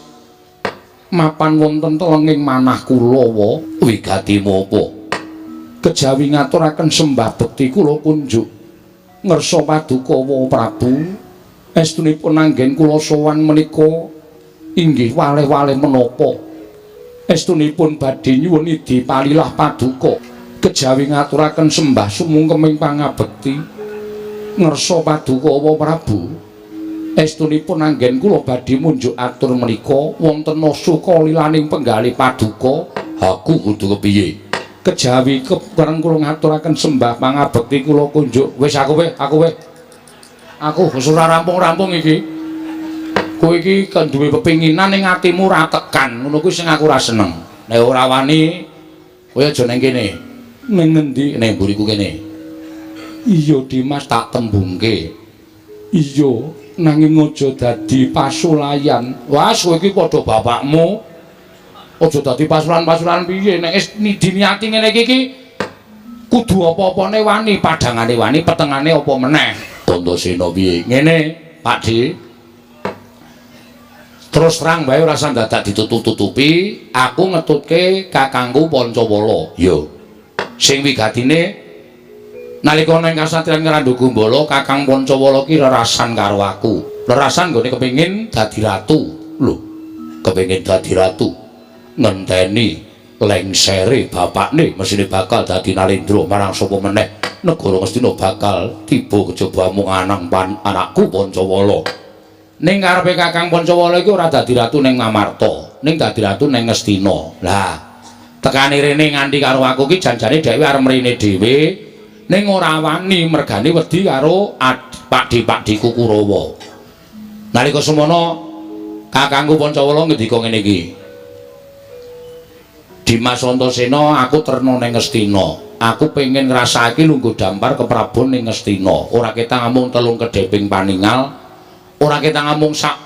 mapan wonten telenging manah kula. Wigatimu apa? Kejawi ngaturaken sembah bekti kula kunjuk ngersa paduka wa Prabu. Estunipun anggen kula sowan menika inggih waleh-waleh menapa? Estunipun badhe nyuwun idhi palilah paduka kejawi ngaturaken sembah sumungkeming pangabekti ngersa paduka wa Prabu. Estunipun anggen kula badhe munjuk atur menika wonten suka lilaning penggalih paduka. Aku kudu kepiye? Kejawi kepareng kula ngaturaken sembah pangabekti kula kunjuk. Wis aku weh, aku weh. Aku wis ora rampung-rampung iki. Kowe iki kan duwe pepinginan ning atimu ora tekan, ngono kuwi sing aku ora seneng. Nek ora wani kowe aja ning kene. Ning ngendi? Ning mburiku kene. Iya Dimas, tak tembungke. Iya, nanging aja dadi pasulayan. Wah, kowe iki padha bapakmu. Aja dadi pasulan-pasulan piye nek wis diniati ngene iki kudu apa-apane wani, padhangane wani, petengane apa meneh. Antasena piye? Ngene, Pak Di. Terus terang wae ora usah dadak ditutup-tutupi, aku ngetutke kakangku Pancawala. Iya. Sing wigatine nalika nang kasatriyan Ngrandu Gumbala, Kakang Pancawala ki rerasan karo aku. Rerasan nggone kepengin dadi ratu. Lho, kepengin dadi ratu. Ngenteni lengsere bapakne mesine bakal dadi Nalendra marang sapa meneh. Negara Ngastina bakal tiba kejaba amung anang pan anakku Pancawala. Ning karepe Kakang Pancawala iki ora dadi ratu ning Ngamarta, ning dadi ratu ning Ngastina. Lah, tekane rene nganti karo aku ki janjane dhewe arep mrene dhewe, ning ora wani mergane wedi karo pakdi-pakdiku Kurawa. Nalika semono kakangku Pancawala ngendika ngene iki. Dimas Antasena, aku terna ning Ngastina. Aku pengen ngrasake lungguh dampar keprabon ning Ngastina. Ora ketang amung telung kedheping paningal, ora ketang amung sak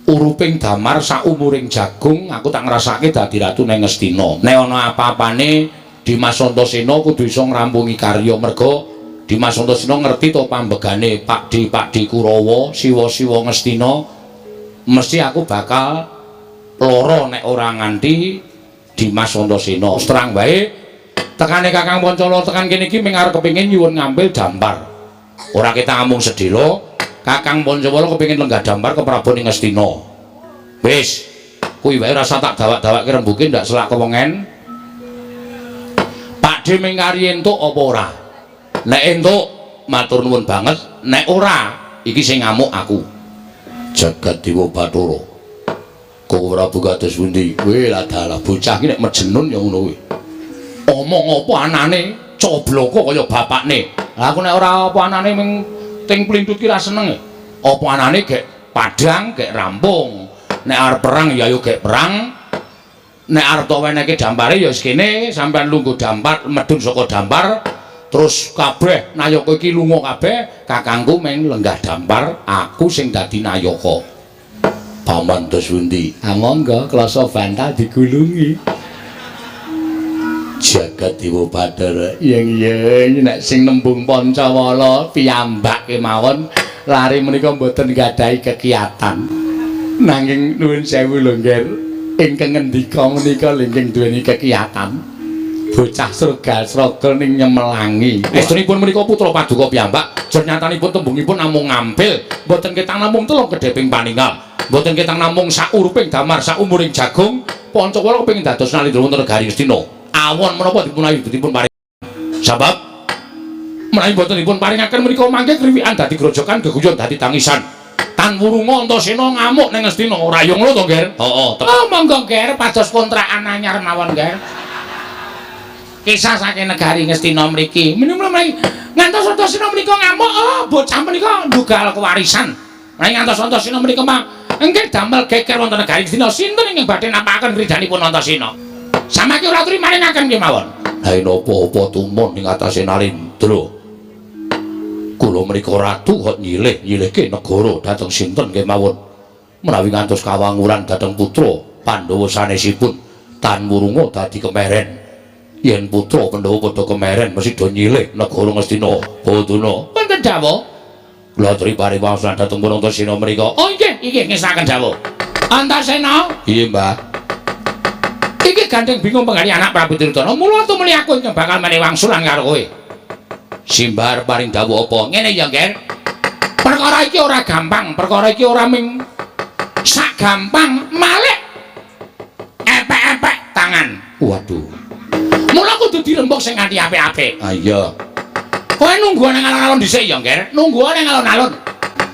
uruping damar, sak umuring jagung, aku tak ngrasake dadi ratu ning Ngastina. Nek ana apa-apane Dimas Antasena kudu iso ngrampungi karya, merga Dimas Antasena ngerti to pambegane pakdi-pakdi Kurawa, siwa-siwa Ngastina. Mesti aku bakal lara nek ora nganti Dimas Antasena. Terang wae tekane Kakang Pancawala tekan kene iki ming arep kepengin nyuwun ngambil dampar. Ora ketang amung sedhela, Kakang Pancawala kepengin lenggah dampar ke Prabu ning Ngastina. Wis, kuwi wae rasa tak dawak-dawakke rembuke ndak selak kewengen. Pakde ming kari entuk apa ora? Nek entuk matur nuwun banget, nek ora iki sing ngamuk aku. Jagat Dewa Bathara. Koko Prabu kados pundi? Kowe lah dalah bocah iki nek mejenun ya ngono kuwi. Omong apa anane cobloko kaya bapakne. Lah aku nek ora apa anane ming ting plintut ki ra seneng. Apa anane gek padhang, gek rampung. Nek arep perang ya ayo gek perang. Nek arep tok wenehke dampare ya wis kene sampean lungguh dampar, medhun saka dampar, terus kabeh nayaka iki lunga kabeh, kakangku meng lenggah dampar, aku sing dadi nayaka. Paman dos pundi? Ah monggo klasa bantal digulungi. Jagat Dewa Bathara. Yen yen nek sing nembung Pancawala piyambak kemawon lari menika mboten nggadahi kekiyatan. Nanging nuwun sewu lho Ngger, ingkang ngendika menika lingking duweni kekiyatan. Bocah sregal-sregel ning nyemelangi. Estunipun menika putra paduka piyambak, jernyatanipun tembungipun namung ngampil, mboten ketang namung telung kedheping paningal, mboten ketang namung sauruping damar, saumuring jagung. Pancawala kepengin dados Nalendra wonten negari Ngastina. Awon menapa dipun paring. Sebab menawi mboten dipun paringaken menika mangke kriwikan dadi grojokan, geguyon dadi tangisan. Tan wurunga Antasena ngamuk ning Ngastina. Ora yo ngono to, Nger? Heeh. Oh, monggo Nger, pados kontrakan anyar mawon, Nger. Kisah saking negari Ngastina mriki. Menika ngantos Antasena menika ngamuk, oh bocah menika ndugal kewarisan. Menawi ngantos Antasena menika mah engke damel geger wonten negari Ngastina, sinten ingkang badhe nampakaken ridhanipun Antasena? Samangke ora aturi maringaken kemawon. Lah napa-apa tumon ing atase Nalendra. Kula menika ratu kok nyilih-nyilihke negara dhateng sinten kemawon. Menawi ngantos kawanguran dhateng putra Pandhawa sanesipun tan wurunga dadi kemeren. Yen putra Pandhawa padha kemeren mesti do nyilih negara Ngastina. Badana wonten dawuh. Kula aturi paring wangsul dhateng pun Antasena mriku. Oh nggih, inggih ngesaken dawuh. Antasena? Iya, Mbah. Iki gandeng bingung penggali anak Prabu Duryudana. Mula tumuli aku ingkang bakal menehi wangsulan karo kowe. Simbar paring dawuh apa? Ngene ya, Nger. Perkara iki ora gampang, perkara iki ora ming sak gampang malik epek-epek tangan. Waduh. Mula kudu dirembug sing nganti apik-apik. Ah iya. Kowe nunggu nang alon-alon dhisik ya, Nger. Nunggu nang alon-alon.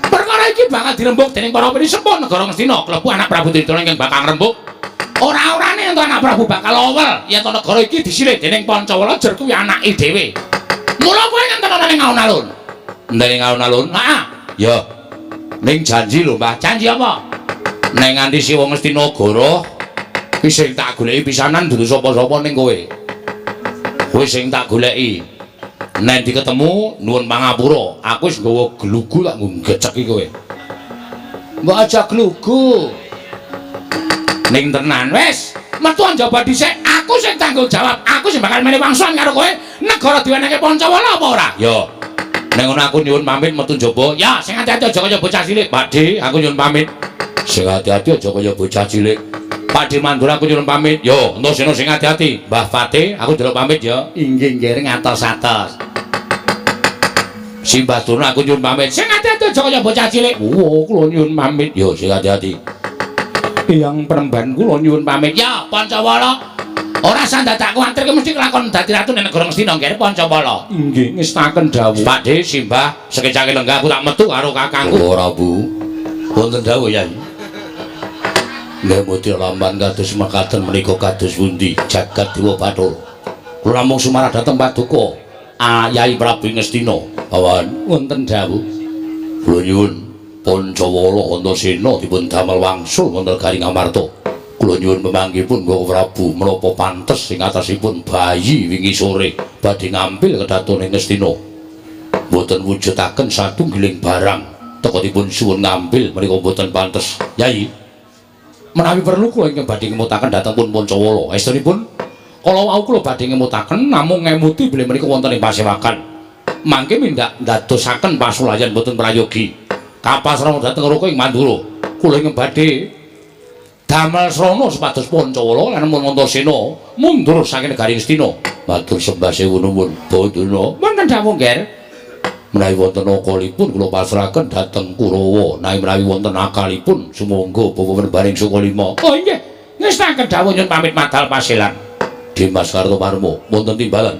Perkara iki bakal dirembug dening para pinisepuh negara Ngastina, klebu anak Prabu Duryudana ingkang bakal ngrembug. Ora-orane yen anak Prabu bakal owel yen to negara iki disilih dening Pancawala jer kuwi anake dhewe. Mula kowe nganten ana ning alun-alun. Ning alun-alun? Heeh. Ya. Ning janji lho, Mbah. Janji apa? Nek nganti Siwa Ngastina goroh kuwi sing tak goleki pisanan dudu sapa-sapa ning kowe. Kowe sing tak goleki. Nek diketemu nuwun pangapura, aku wis nggawa glugu tak ngeceki kowe. Mbok aja glugu. Ning tenan wis, metu njaba dhisik, aku sing tanggung jawab, aku sing bakal menehi wangsulan karo kowe, negara diwenehke Pancawala apa ora? Ya. Nek ngono aku nyuwun pamit metu njaba. Ya, sing ati-ati aja kaya bocah cilik. Pakde, aku nyuwun pamit. Sing ati-ati aja kaya bocah cilik. Pakde Mandura aku nyuwun pamit. Yo, Antasena sing ati-ati. Mbah Fatih, aku njaluk pamit ya. Inggih, nggih, ngatos-atos. Simbah Durna aku nyuwun pamit. Sing ati-ati aja kaya bocah cilik. Oh, kula nyuwun pamit. Yo, sing ati-ati. Eyang Premban kula nyuwun pamit. Ya, Pancawala. Ora usah dadak kuwatir ki mesti kelakon dadi ratu ning negara Ngastina, nggih Pancawala. Inggih, ngestaken dawuh. Pakde, Simbah, sekecake lenggah aku tak metu karo kakangku. Ora, Bu. Wonten dawuh, Yai. Nggih mudya lamban kados mekaten menika kados pundi jagat Dewa Bathara. Kula namung sumarah dhateng paduka Yai Prabu Ngastina. Awan wonten dawuh. Kula nyuwun Pancawala Antasena dipun damel wangsul wonten Garing Amarta. Kula nyuwun pemanggihipun Bapak Prabu menapa pantes ing atasipun bayi wingi sore badhe ngampil kedatone Ngastina. Mboten wujudaken satunggiling barang teka dipun suwun ngampil menika mboten pantes. Yai, menawi perlu kula ingkang badhe ngemutaken dhateng pun Pancawala. Estunipun kala wau kula badhe ngemutaken namung ngemuti bilih menika wonten ing pasewakan. Mangke mindak ndadosaken pasulayan mboten prayogi. Kapasrana dhateng Raka ing Mandura. Kula ingkang badhe damel srana supados Pancawala lan Antasena mundur saking negari Ngastina. Matur sembah sewu nuwun Badana. Wonten dawuh, Ngger. Menawi wonten akalipun kula pasrahaken dhateng Kurawa. Nanging menawi wonten akalipun sumangga Bapak Penembaning Sukalima. Oh inggih, ngestaken dawuh nyuwun pamit madal pasilan. Dimas Kartomarmo wonten timbalan.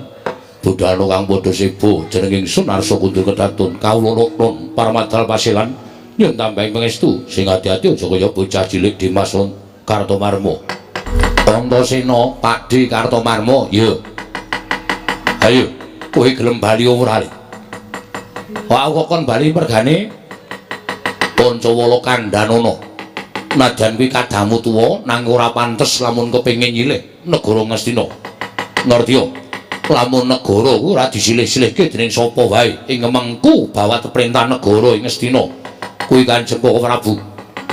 Budhana kang padha sebo jeneng ingsun Arsa Kundur Kedatun kawula nukun paramadal pasilan nyuwun tambahing pangestu sing ati-ati aja kaya bocah cilik Dimas Kartomarmo. Antasena Pakde Kartomarmo, ya. Ayo, kowe gelem bali ora? Wah, aku kok kon bali mergane Pancawala kandhanana. Najan kuwi kadamu tuwa nanging ora pantes lamun kepengin nyilih negara Ngastina. Ngerti ya? Lamun negara kuwi ora disilih-silihke dening sapa wae ing mengku bawat perintah negara ing Ngastina. Kuwi Kanjeng Koko Prabu.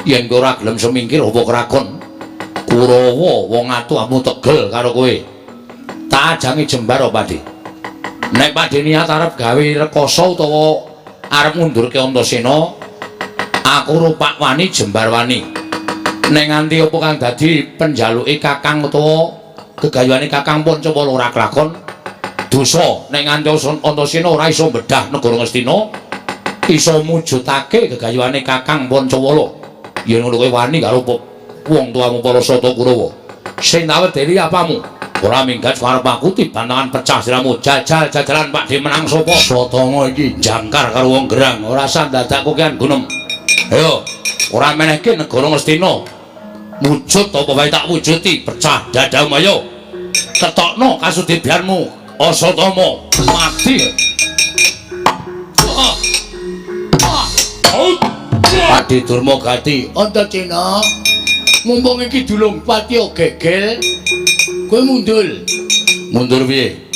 Yen kowe ora gelem semingkir apa krakon Kurawa wong atuh tegel karo kowe. Tak ajangi jembar apa, Pakde? Nek Pakde niat arep gawe rekoso utawa arep ngundurke Antasena, aku rupak wani jembar wani. Nek nganti apa kang dadi penjaluke kakang utawa gegayuhane kakang Pancawala ora kelakon, dosa nek nganti Antasena ora iso bedah negara Ngastina, iso mujudake gegayuhane kakang Pancawala. Yen ngono kowe wani karo wong tuamu para Sata Kurawa. Sing tak wedeni apamu? Ora minggat karep aku tiban tangan pecah siramu. Jajal jajalan Pakde menang sapa? Satanga iki jangkar karo wong gerang, ora usah dadak kokean gunem. Ayo, ora menehke negara Ngastina. Wujud apa wae tak wujuti, pecah dadamu ayo. Ketokno kasudibianmu, Asatama. Mati. Pakde Durma Gati, Antasena. Mumpung iki dulung patiya gegel, kowe mundur. Mundur piye?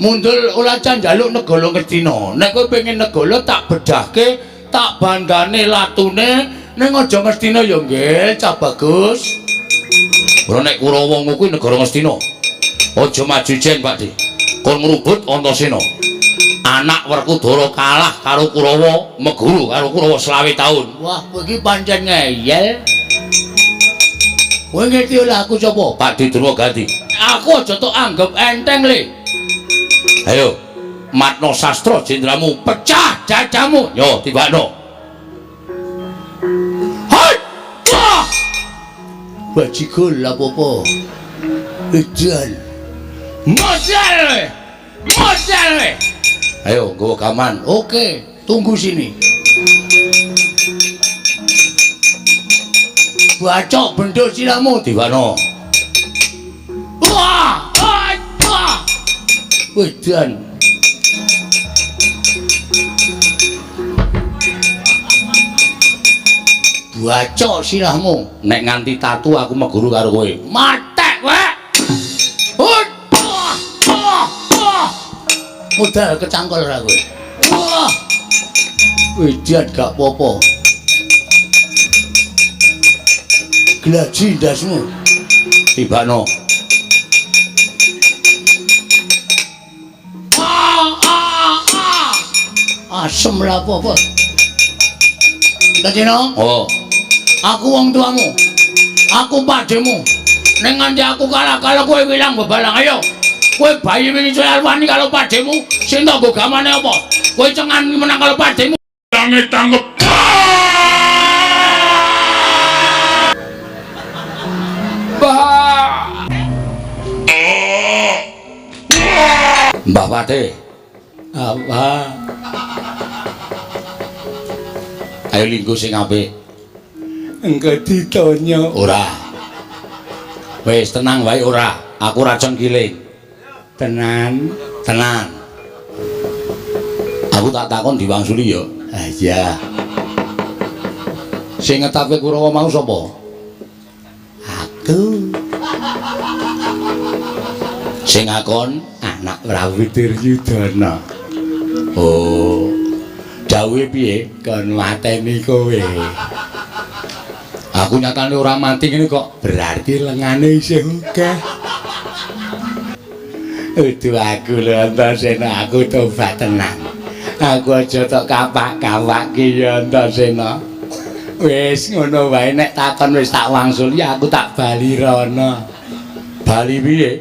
Mundur ora njaluk negara Ngastina. Nek kowe pengen negara tak bedhahke, tak bandane latune, ning aja Ngastina ya nggih, cah bagus. Ora nek Kurawa ngono kuwi negara Ngastina. Aja maju jen, Pak Di. Kon ngrubut Antasena. Anak Werkudara kalah karo Kurawa, meguru karo Kurawa 25 taun. Wah, kowe iki pancen ngeyel. Kowe ngerti oleh aku sapa? Pak Di Durmagati. Aku aja tok anggap enteng, Le. Ayo, matno sastra jendramu, pecah dadamu. Yo, tibakno. Hai! Wah! Bajigul apa-apa. Edan. Modal, Le. Modal, Le. Ayo, nggawa gaman. Oke, tunggu sini. Bacok bendho siramu Diwano. Wah! Wah! Wah! Wedan. Bacok sirahmu. Nek nganti tatu aku meguru karo kowe. Matek kowe. Wah! Wah! Wah! Modal kecangkol ora kowe. Wah! Wedan gak apa-apa. Glaji ndasmu. Tibakno. Ah, ah, ah. Asem lah apa-apa. Antasena. Oh. Aku wong tuamu. Aku pakdemu. Nek nganti aku kalah kalau kowe wilang bebalang ayo. Kowe bayi wingi wani kalau pakdemu sing tak nggo gamane apa? Kowe cengan menang kalau pakdemu. Tangi tanggep. Mbah Pate. Apa? Ayo linggo sing apik. Engko ditonyo. Ora. Wis tenang wae ora. Aku ora cengkiling. Tenan, tenan. Aku tak takon diwangsuli ya. Ah iya. Sing ngetake Kurawa mau sapa? Aku. Sing ngakon anak Prabu Duryudana. Oh. Dawuhe piye? Kon mateni kowe. Aku nyatane ora mati ngene kok. Berarti lengane isih akeh. Udu aku lho Antasena, aku tobat tenan. Aku aja tok kapak-kapakke ya Antasena. Wis ngono wae nek takon wis tak wangsuli aku tak bali rono. Bali piye?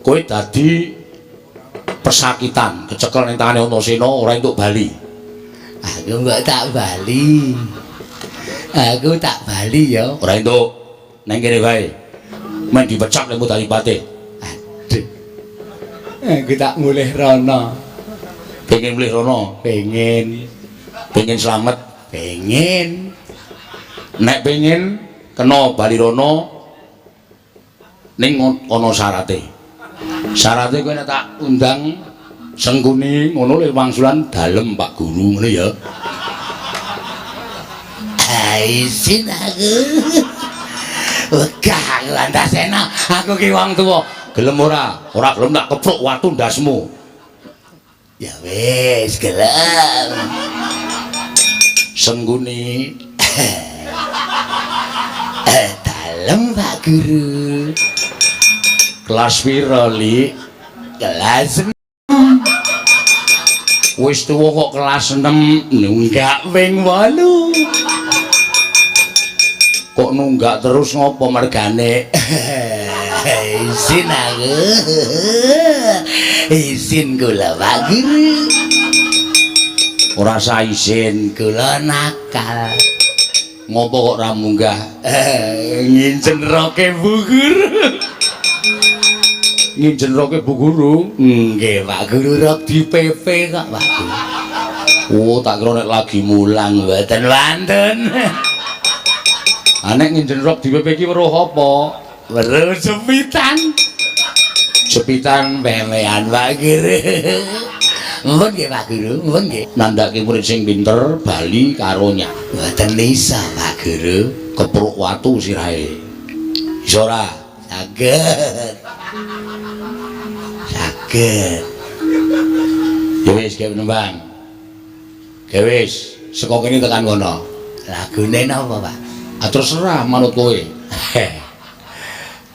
Kowe dadi pesakitan, kecekel ning tangane Antasena ora entuk bali. Aku mbok tak bali. Aku tak bali ya. Ora entuk. Nang kene wae. Men dipecak lemu dadi patih. Aduh. Aku tak mulih rono. Pengen mulih rono? Pengen. Pengen slamet? Pengen. Nek pengen kena bali rono ning ana syarate. Syarate kowe nek tak undang Sengkuni ngono le wangsulan dalem Pak Guru ngono ya. Isin aku. Wegah aku Antasena, aku ki wong tuwa. Gelem ora? Ora gelem tak kepruk watu ndasmu. Ya wis, gelem. Sengkuni. Dalem Pak Guru. Kelas pira, Lik? Kelas 6. Wis tuwa kok kelas 6, nunggak ping 8. Kok nunggak terus ngopo mergane? Isin aku. Isin kula Pak Guru. Ora usah isin, kula nakal. Ngopo kok ora munggah? Ngincen roke Bu Guru. Ngincen roke Bu Guru? Nggih Pak Guru, rok di PP kok Pak Guru. Oh, tak kira nek lagi mulang mboten wonten. Ah nek ngincen rok di PP ki weruh apa? Weruh jepitan. Jepitan pemean Pak Guru. Mumpun nggih Pak Guru, mumpun nggih. Nandhake murid sing pinter bali karo nyak. Mboten isa Pak Guru, kepruk watu sirahe. Iso ora? Saged. Saged. Ya wis gawe nembang. Gawe wis, saka kene tekan kono. Lagune napa, Pak? Ah terserah manut kowe.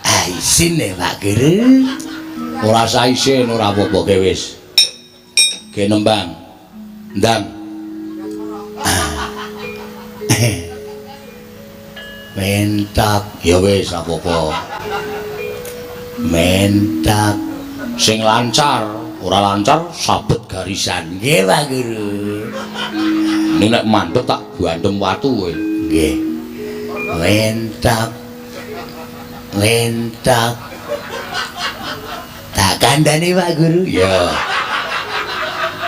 Ah Isin e Pak Guru. Ora usah isin, ora apa-apa ge wis. Ge nembang. Ndang. Mentok. Ya wis apa-apa. Mentok. Sing lancar, ora lancar sabet garisan. Nggih Pak Guru. Ini nek mandek tak bandem watu kowe. Nggih. Mentok. Mentok. Tak kandhani Pak Guru. Iya.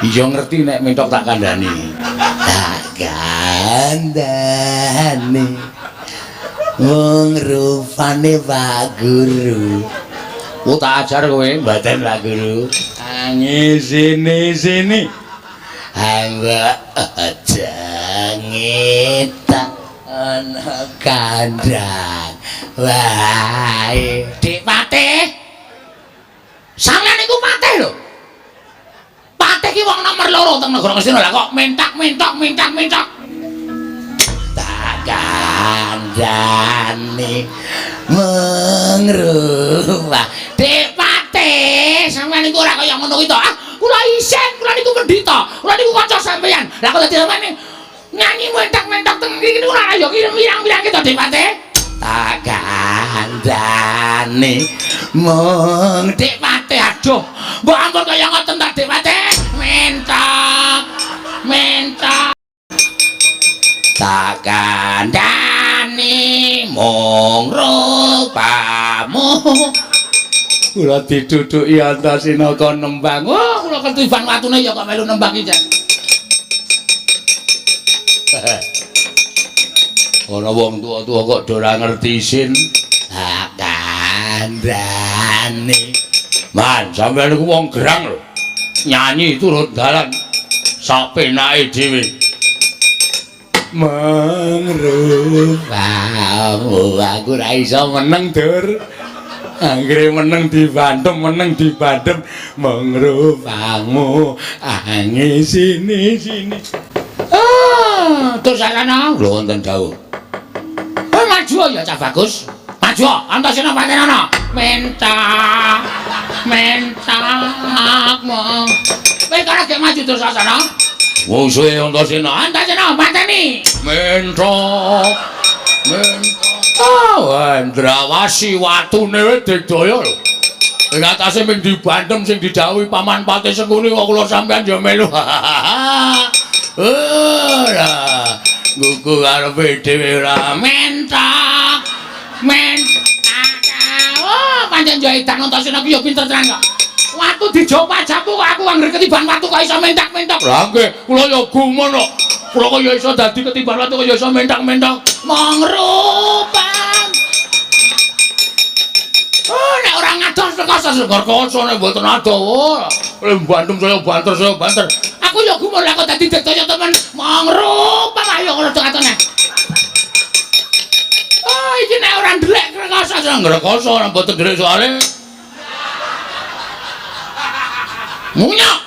Iya ngerti nek mentok tak kandhani. Tak kandhani. Wong rupane Pak Guru. Oh tak ajar kowe. Mboten Pak Guru. Angisini sini. Hamba aja ngetak ana kandhang. Wae. Dik Patih. Sampeyan niku Patih lho. Patih ki wong nomor 2 teng negara Ngastina lah kok mentak-mentok mentak-mentok. Tak kandhani mengrubah. Dik Patih, sampeyan niku ora kaya ngono kuwi to. Ah, kula isin, kula niku pendhita. Kula niku kanca sampeyan. Lah kok dadi sampeyan nyanyi mentak-mentok teng mriki niku ora ya pirang-pirang to Dik Patih. Tak kandhani mung Dik Patih, aduh. Mbok ampun kaya ngoten ta Dik Patih. Mentok. Mentok. Tak kandhani mung rupamu. Kula diduduki Antasena kon nembang. Oh, kula ketiban watune ya kok melu nembang iki, Jan. Ana wong tuwa-tuwa kok do ora ngerti isin. Tak kandhani. Man, sampeyan niku wong gerang lho. Nyanyi turut dalan sak penake dhewe. Mengrupamu aku ora iso meneng, Dur. Anggere meneng dibandem, meneng dibandem mengrupamu angisini sini. Ah, terus sarana lho wonten dawuh. Oh, maju ya Cah Bagus. Maju, Antasena patenana. Mentak. Mentak. Kowe karo gek maju terus sarana. Musuhe Antasena, Antasena pateni. Mentok. Mentok. Oh, Endrawasi watune wis digdaya lho. Ing atase ming dibandem sing didhawuhi Paman Patih Sengkuni kok kula sampeyan ya melu. Ora. Gugu karepe dhewe ora mentok. Mentak. Oh, pancen yo edan Antasena ki yo pinter tenan kok. Watu dijopak-japu kok aku anggere ketiban watu kok iso mentak-mentok. Lah nggih, kula yo gumun kok. Kula kok yo iso dadi ketiban watu kok yo iso mentak-mentok. Mangrupan. Oh, nek ora ngados rekoso rekoso nek mboten adoh. Lha bandem saya banter saya banter. Aku yo gumun lah kok dadi digdaya temen. Mangrupan ayo ngono atone. Oh, iki nek ora ndelek rekoso rekoso ora mboten ndelek soalé. Munyok.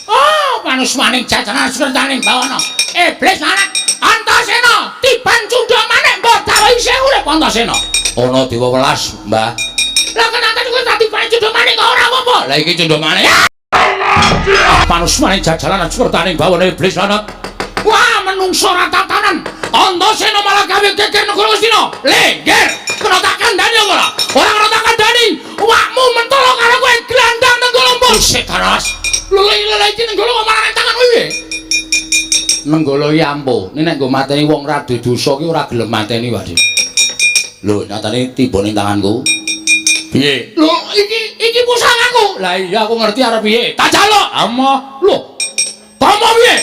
Oh, manusmaning jajanan sekertaning bawana. Iblis anak Antasena tiban cundha manik mbok dawa isih urip Antasena. Ana dewa welas, Mbah. Lah kenapa kowe tak tiban cundha manik kok ora apa-apa? Lah iki cundha manik. Manusmaning jajanan sekertaning bawana iblis anak. Wah, menungso ora tatanan. Antasena malah gawe geger negara Ngastina. Lengger, kena tak kandhani apa ora? Ora kena tak kandhani. Awakmu mentolo karo kowe glandang Nenggala mbok. Setan alas. Lele-lele iki Nenggala kok malah nang tangan kowe piye? Nenggala iki ampuh. Nek nggo mateni wong ra duwe dosa ki ora gelem mateni wae. Lho, nyatane tiba ning tanganku. Piye? Lho, iki pusakaku. Lah iya aku ngerti arep piye. Tak jaluk. Amoh. Lho. Tomo piye?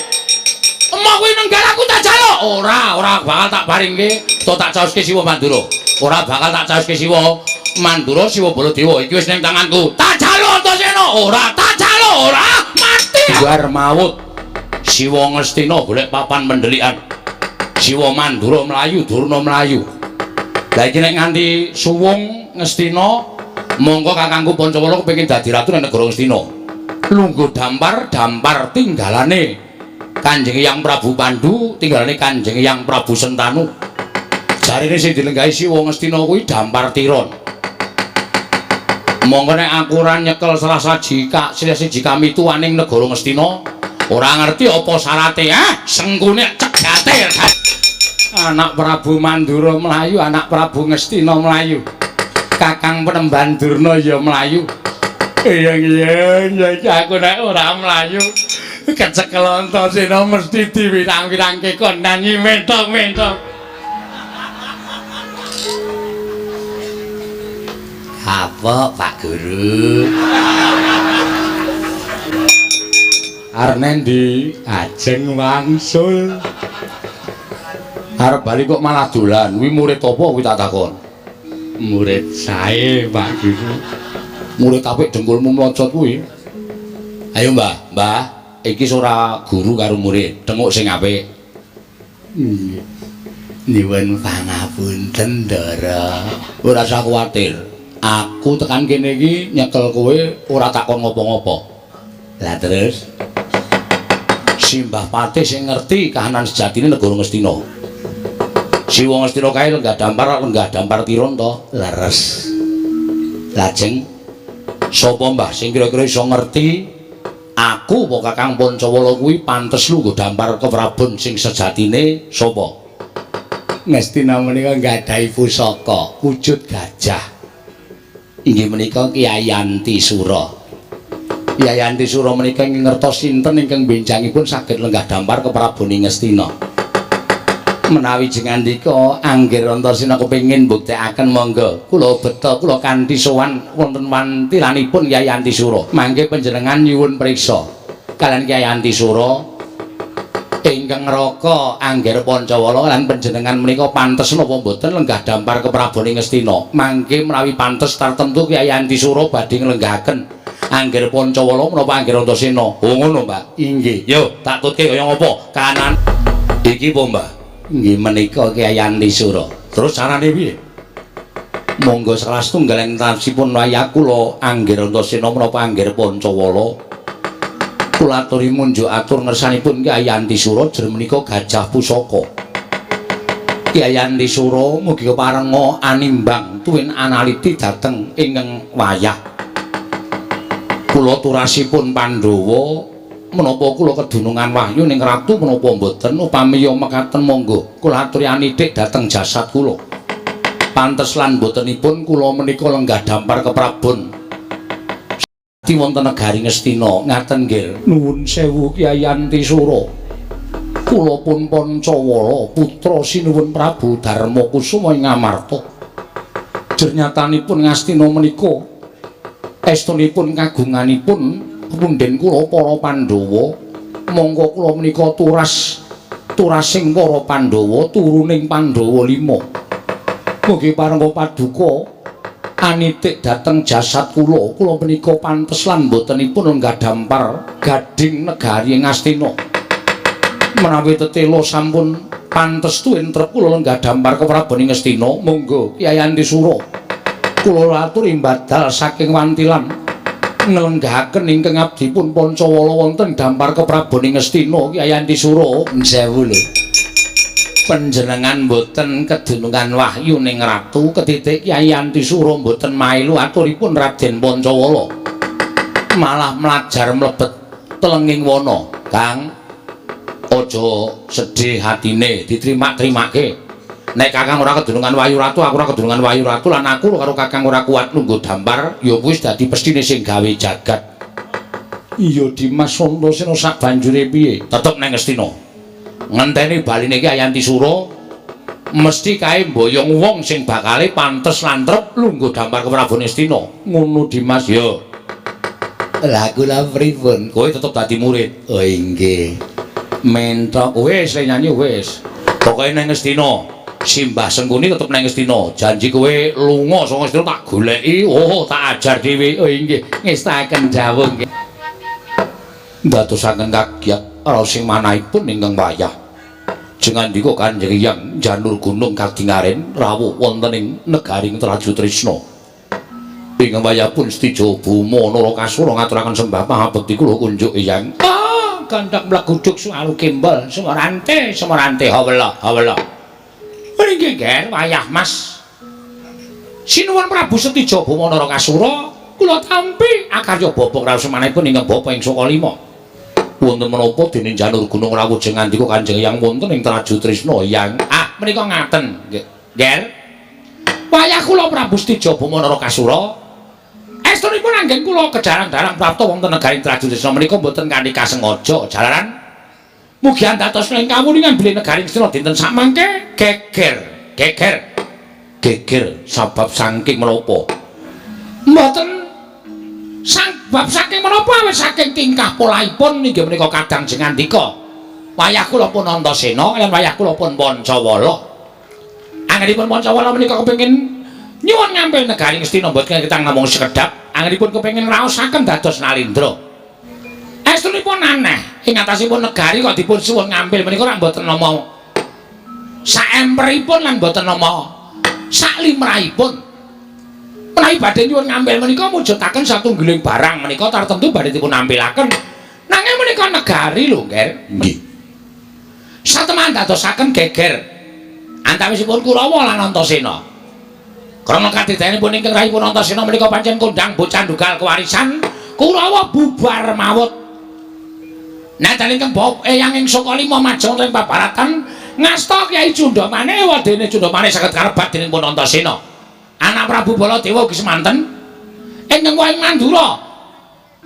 Emoh kuwi nenggalaku tak jaluk. Ora, ora bakal tak paringke. To tak caoske Siwa Mandura. Ora bakal tak caoske Siwa Mandura Siwa Baladewa iki wis ning tanganku. Tak jaluk Antasena. Ora, tak jaluk ora. Mati. Biar maut. Siwa Ngastina golek papan pendelikan. Siwa Mandura mlayu, Durna mlayu. Lah iki nek nganti suwung Ngastina, mongko kakangku Pancawala kepengin dadi ratu nang negara Ngastina. Lungguh dampar, dampar tinggalane Kanjeng Hyang Prabu Pandu, tinggalane Kanjeng Hyang Prabu Sentanu. Jarine sing dilenggahi Siwa Ngastina kuwi Dampar Tiron. Monggo nek aku ora nyekel salah saji kak salah siji kamituwaning negara Ngastina, ora ngerti apa syarate, ah Sengkuni cegate. Anak Prabu Mandura mlayu, anak Prabu Ngastina mlayu. Kakang Penemban Durna ya mlayu. Iya iya iki aku nek ora mlayu kecekel Antasena mesti diwirang-wirangke kon nyanyi mentok-mentok. Apa Pak Guru? Arep nendi? Ajeng wangsul. Arep bali kok malah dolan. Kuwi murid apa kuwi tak takon? Murid sae Pak Guru. Murid apik dengkulmu mlocot kuwi. Ayo Mbah, Mbah, iki ora guru karo murid, tenguk sing apik. Nggih. Nyuwun pangapunten, Ndara. Ora usah kuwatir. Aku tekan kene iki nyekel kowe ora takon ngopo-ngopo. Lah terus Simbah Patih sing ngerti kahanan sejatine negara Ngastina. Siwa Ngastina kae lenggah dampar Tiron to? Leres. Lajeng sapa Mbah sing kira-kira iso ngerti aku apa Kakang Pancawala kuwi pantes lungguh dampar keprabon sing sejatine sapa? Ngastina menika nggadahi pusaka wujud gajah. Inggih menika Kyai Antisura. Kyai Antisura menika ing ngertos sinten ingkang benjangipun saged lenggah dampar keprabon Ngastina. Menawi jengandika anggir Antasena kepengin mbuktekaken monggo kula beta kula kanthi sowan wonten wantilanipun Kyai Antisura. Mangke panjenengan nyuwun priksa kalian Kyai Antisura ingkang ngraka Angger Pancawala lan panjenengan menika pantes napa mboten lenggah dampar keprabon Ngastina. Mangke menawi pantes tartemtu Kyai Antisura badhe nglenggahaken Angger Pancawala menapa Angger Antasena. Oh ngono, Mbak. Inggih. Yo, tak tutke kaya ngopo? Kanan. Iki po, Mbah? Inggih menika Kyai Antisura. Terus carane piye? Monggo salah setunggal entasipun wayah kula Angger Antasena menapa Angger Pancawala. Kula aturi munjuk atur ngersanipun Kyai Antisura jer menika gajah pusaka. Kyai Antisura mugi keparenga animbang tuwin analiti dhateng ingkang wayah. Kula turasipun Pandhawa menapa kula kedunungan wahyu ning ratu menapa mboten upami ya mekaten monggo kula aturi anitik dhateng jasad kula. Pantes lan mbotenipun kula menika lenggah dampar keprabon wonten negari Ngastina. Ngaten nggih. Nuwun sewu Kyai Antisura. Kula pun Pancawala putra sinuwun Prabu Darmakusuma ing Ngamarta. Jernyatanipun Ngastina menika estunipun kagunganipun punden kula para Pandhawa. Monggo kula menika turas turasing para Pandhawa turuning Pandhawa 5. Mugi parenga paduka anitik dhateng jasad kula. Kula menika pantes lan mbotenipun lenggah dampar gading negari Ngastina. Menawi tetela sampun pantes tuwin trep kula lenggah dampar keprabon Ngastina, monggo Kyai Antisura kula aturi mbadal saking wantilan nglenggahaken ingkang abdipun Pancawala wonten dampar keprabon Ngastina. Kyai Antisura sewu lho. Panjenengan mboten kedunungan wahyu ning ratu ketitik Kyai Antisura mboten mailu aturipun Raden Pancawala. Malah mlajar mlebet telenging wana. Kang, aja sedih hatine, ditrimak-trimake. Nek Kakang ora kedunungan wahyu ratu, aku ora kedunungan wahyu ratu lan aku karo Kakang ora kuat lungguh dampar, ya kuwi dadi pestine sing gawe jagat. Iya Dimas Antasena sak banjure piye? Tetep nang Ngastina. Ngenteni baline Kyai Antisura mesti kae mboyong wong sing bakale pantes lan trep lungguh dampar keprabon Ngastina. Ngono Dimas ya. Lah kula pripun? Kowe tetep dadi murid. Oh inggih. Mentok wis nyanyi wis. Pokoke nang Ngastina. Simbah Sengkuni tetep nang Ngastina. Janji kowe lunga saka Ngastina tak goleki, oh tak ajar dhewe. Oh inggih, ngestaken dawuh nggih. Ndadosaken kagiat raos sing manahipun ingkang wayah. Jengandika Kanjeng Hyang Janur Gunung kadingaren rawuh wonten ing negari Traju Trisna. Ingkang wayah pun setija Buma Narakasura ngaturaken sembah pangabekti kula kunjuk Hyang. Ah, gandhak mleguduk sualu kembel, sumarante, sumarante hawela, hawela. Nggih, Ger, wayah Mas. Sinuwun Prabu Setija Boma Narakasura, kula tampi akarya bapa raos manahipun ingkang bapa ing Sukalima. Wonten menapa dening Janur Gunung rawuh jeng ngandika Kanjeng Hyang wonten ing Traju Trisna Hyang? Ah, menika ngaten, Ger. Wayah kula Prabu Setija Boma Narakasura, estunipun anggen kula kejarang-darang prapta wonten negari Traju Trisna menika mboten kanthi kasengaja jalaran. Mugi andatos ing kawuningan bilih negari Ngastina dinten sakmangke geger, geger. Geger sabab saking menapa? Mboten sabab saking menapa awit saking tingkah polahipun inggih menika kadang jeng ngandika. Wayah kula pun Antasena lan wayah kula pun Pancawala. Anggenipun Pancawala menika kepengin nyuwun ngampil negari Ngastina mboten ketang namung sekedhap, anggenipun kepengin ngraosaken dados Nalendra. Estunipun aneh, ing atasipun negari kok dipun suwun ngampil menika rak mboten nama saemperipun lan mboten nama saklimrahipun. Menawi badhe nyuwun ngampil menika mujudaken satunggiling barang menika tartemtu badhe dipun ampilaken. Nanging menika negari lho, Nger. Nggih. Sateman dadosaken geger antawisipun Kurawa lan Antasena. Krana kadidayanipun ingkang rahipun Antasena menika pancen kondhang bocah ndugal kewarisan, Kurawa bubar mawut. Nadyan ingkang bapa Eyang ing Sukalima majeng wonten ing pabaratan ngasta Kyai Cundamane, wadene Cundamane saged karebat dening pun Antasena. Anak Prabu Baladewa ugi semanten ingkang wahing Mandura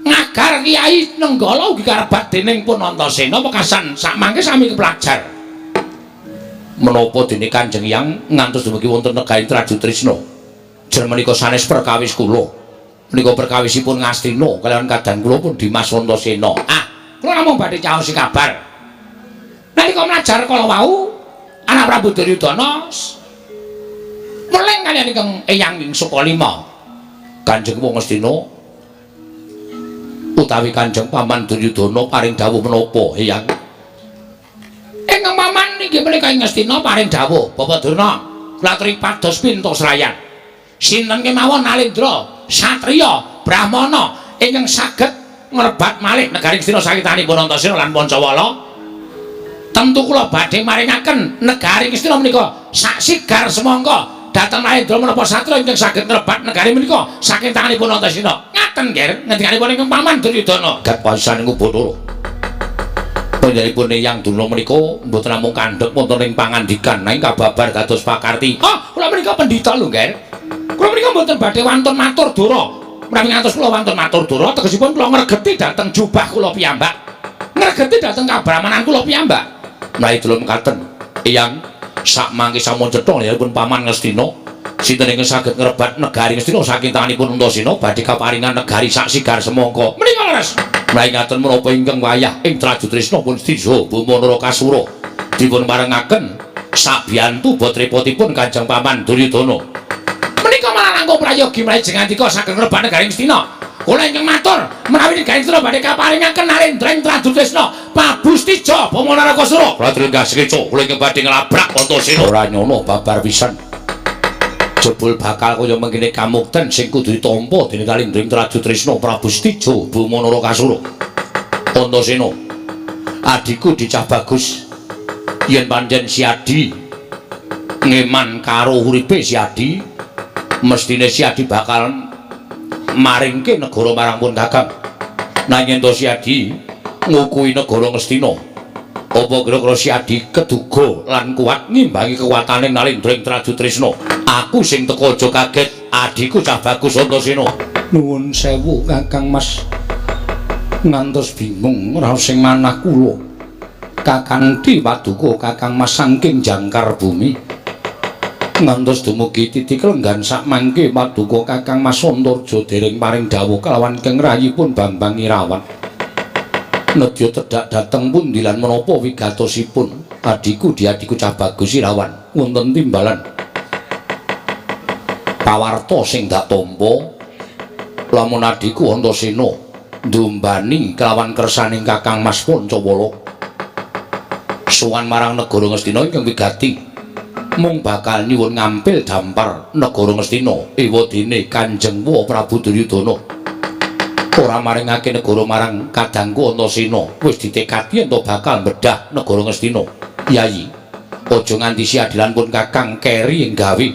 ngagar Kyai Nenggala ugi karebat dening pun Antasena wekasan sakmangke sami kepelajar. Menapa dene Kanjeng Hyang ngantos dumugi wonten negari Traju Trisna? Jer menika sanes perkawis kula. Menika perkawisipun Ngastina kaliyan kadang kula pun Dimas Antasena. Ah, kula namung badhe caosi kabar. Nalika mlajar kala wau, anak Prabu Duryudana meling kaliyan ingkang Eyang ing Sukalima. Kanjeng Wong Ngastina utawi Kanjeng Paman Duryudana paring dawuh menapa, Eyang? Ingkang paman inggih menika ing Ngastina paring dawuh, Bapak Durna, kula aturi pados pinto srayan. Sinten kemawon Nalendra, satriya, brahmana ingkang saged ngrebat malih negari Ngastina sakitanipun Antasena lan Pancawala, tentu kula badhe maringaken negari Ngastina menika sak sigar semangka dhateng Nalendra menapa satriya ingkang saged ngrebat negari menika saking tanganipun Antasena. Ngaten, Ger, ngendikanipun ingkang paman Duryudana. Gat pasan ing Bathara. Panjenenganipun Eyang Durna menika mboten namung kandhek wonten ing pangandikan nanging kababar dados pakarti. Oh, kula menika pendhita lho, Ger. Kula menika mboten badhe wantun matur dora. Menawi ngantos kula wantun matur dora tegesipun kula ngregeti dhateng jubah kula piyambak. Ngregeti dhateng kabrahmanan kula piyambak. Menawi dalem mekaten, Eyang, sakmangke sampun cetha pun Paman Ngastina sinten ingkang saged ngrebat negari Ngastina saking tanganipun Antasena badhe kaparingan negari sak sigar semangka. Menika leres. Menawi ngaten menapa ingkang wayah ing Traju Trisna pun Setija Boma Narakasura dipun parengaken sabiyantu botrepotipun Kanjeng Paman Duryudana. Menika malah langkung prayogi menawi jengandika saged ngrebat negari Ngastina. Kula ingkang matur menawi negari Ngastina badhe kaparingaken Nalendra ing Traju Trisna Prabu Setija Boma Narakasura. Kula tringah sekeca kula ingkang badhe nglabrak Antasena. Ora nyono babar pisan. Jebul bakal kaya mengkene kamukten sing kudu ditampa dening Nalendra ing Traju Trisna Prabu Setija Boma Narakasura. Antasena, adhiku dicah bagus. Yen pancen si Adi ngeman karo uripe si Adi, mestine si Adi bakal maringke negara marang pun Kakang. Nanging yen to si Adi ngukuhi negara Ngastina, apa kira-kira si Adi keduga lan kuat ngimbangi kekuatane Nalendra ing Traju Trisna? Aku sing teka aja kaget, adhiku cah bagus Antasena. Nuwun sewu Kakang Mas. Ngantos bingung raos sing manah kula. Kakang Di paduka Kakang Mas saking jangkar bumi. Ngantos dumugi titik lenggan sakmangke paduka Kakang Mas Antarja dereng paring dawuh kelawan keng rayipun Bambang Irawan. Nedya tedhak dhateng pundi lan menapa wigatosipun adhiku di adhiku cah bagus Irawan wonten timbalan pawarta sing dak tampa lamun adhiku Antasena ndumbani kelawan kersaning Kakang Mas Pancawala sowan marang negara Ngastina ingkang wigati mung bakal nyuwun ngampil dampar negara Ngastina ewadene Kanjeng Wa Prabu Duryudana. Ora maringake negara marang kadangku Antasena wis ditekadi ento bakal bedah negara Ngastina. Yayi, Aja nganti siadilan pun Kakang keri ing gawe.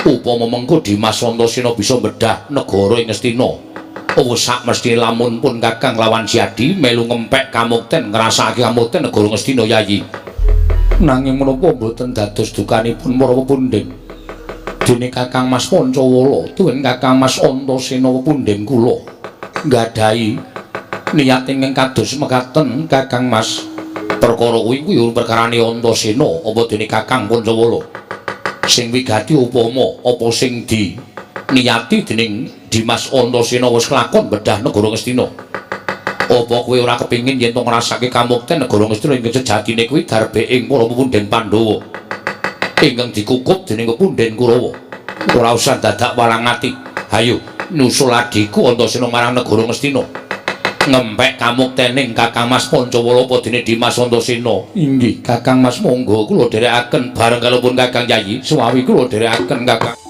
Upama mengko Dimas Antasena bisa bedah negara ing Ngastina. Wis sak mesthine lamun pun Kakang lawan Siadi melu ngempek kamukten ngrasakake kamukten negara Ngastina Yayi. Nanging menapa mboten dados dukanipun para pepundhen. Dene Kakang Mas Pancawala tuwin Kakang Mas Antasena pepundhen kula nggadahi niat ingkang kados mekaten Kakang Mas. Perkara kuwi kuwi perkarane Antasena apa dene Kakang Pancawala. Sing wigati upama apa sing di niyati dening Dimas Antasena wis kelakon bedah negara Ngastina. Apa kowe ora kepingin yen to ngrasake kamukten negara Ngastina ingkang sejatine kuwi darbe ing para pepundhen Pandhawa ingkang dikukup dening pepundhen Kurawa. Ora usah dadak walang ati. Hayo nyusul adhiku Antasena marang negara Ngastina. Ngempek kamuktening Kakang Mas Pancawala apa dene Dimas Antasena. Inggih Kakang Mas, monggo kula dherekaken bareng kalipun Kakang Yayi. Suwawi kula dherekaken Kakang.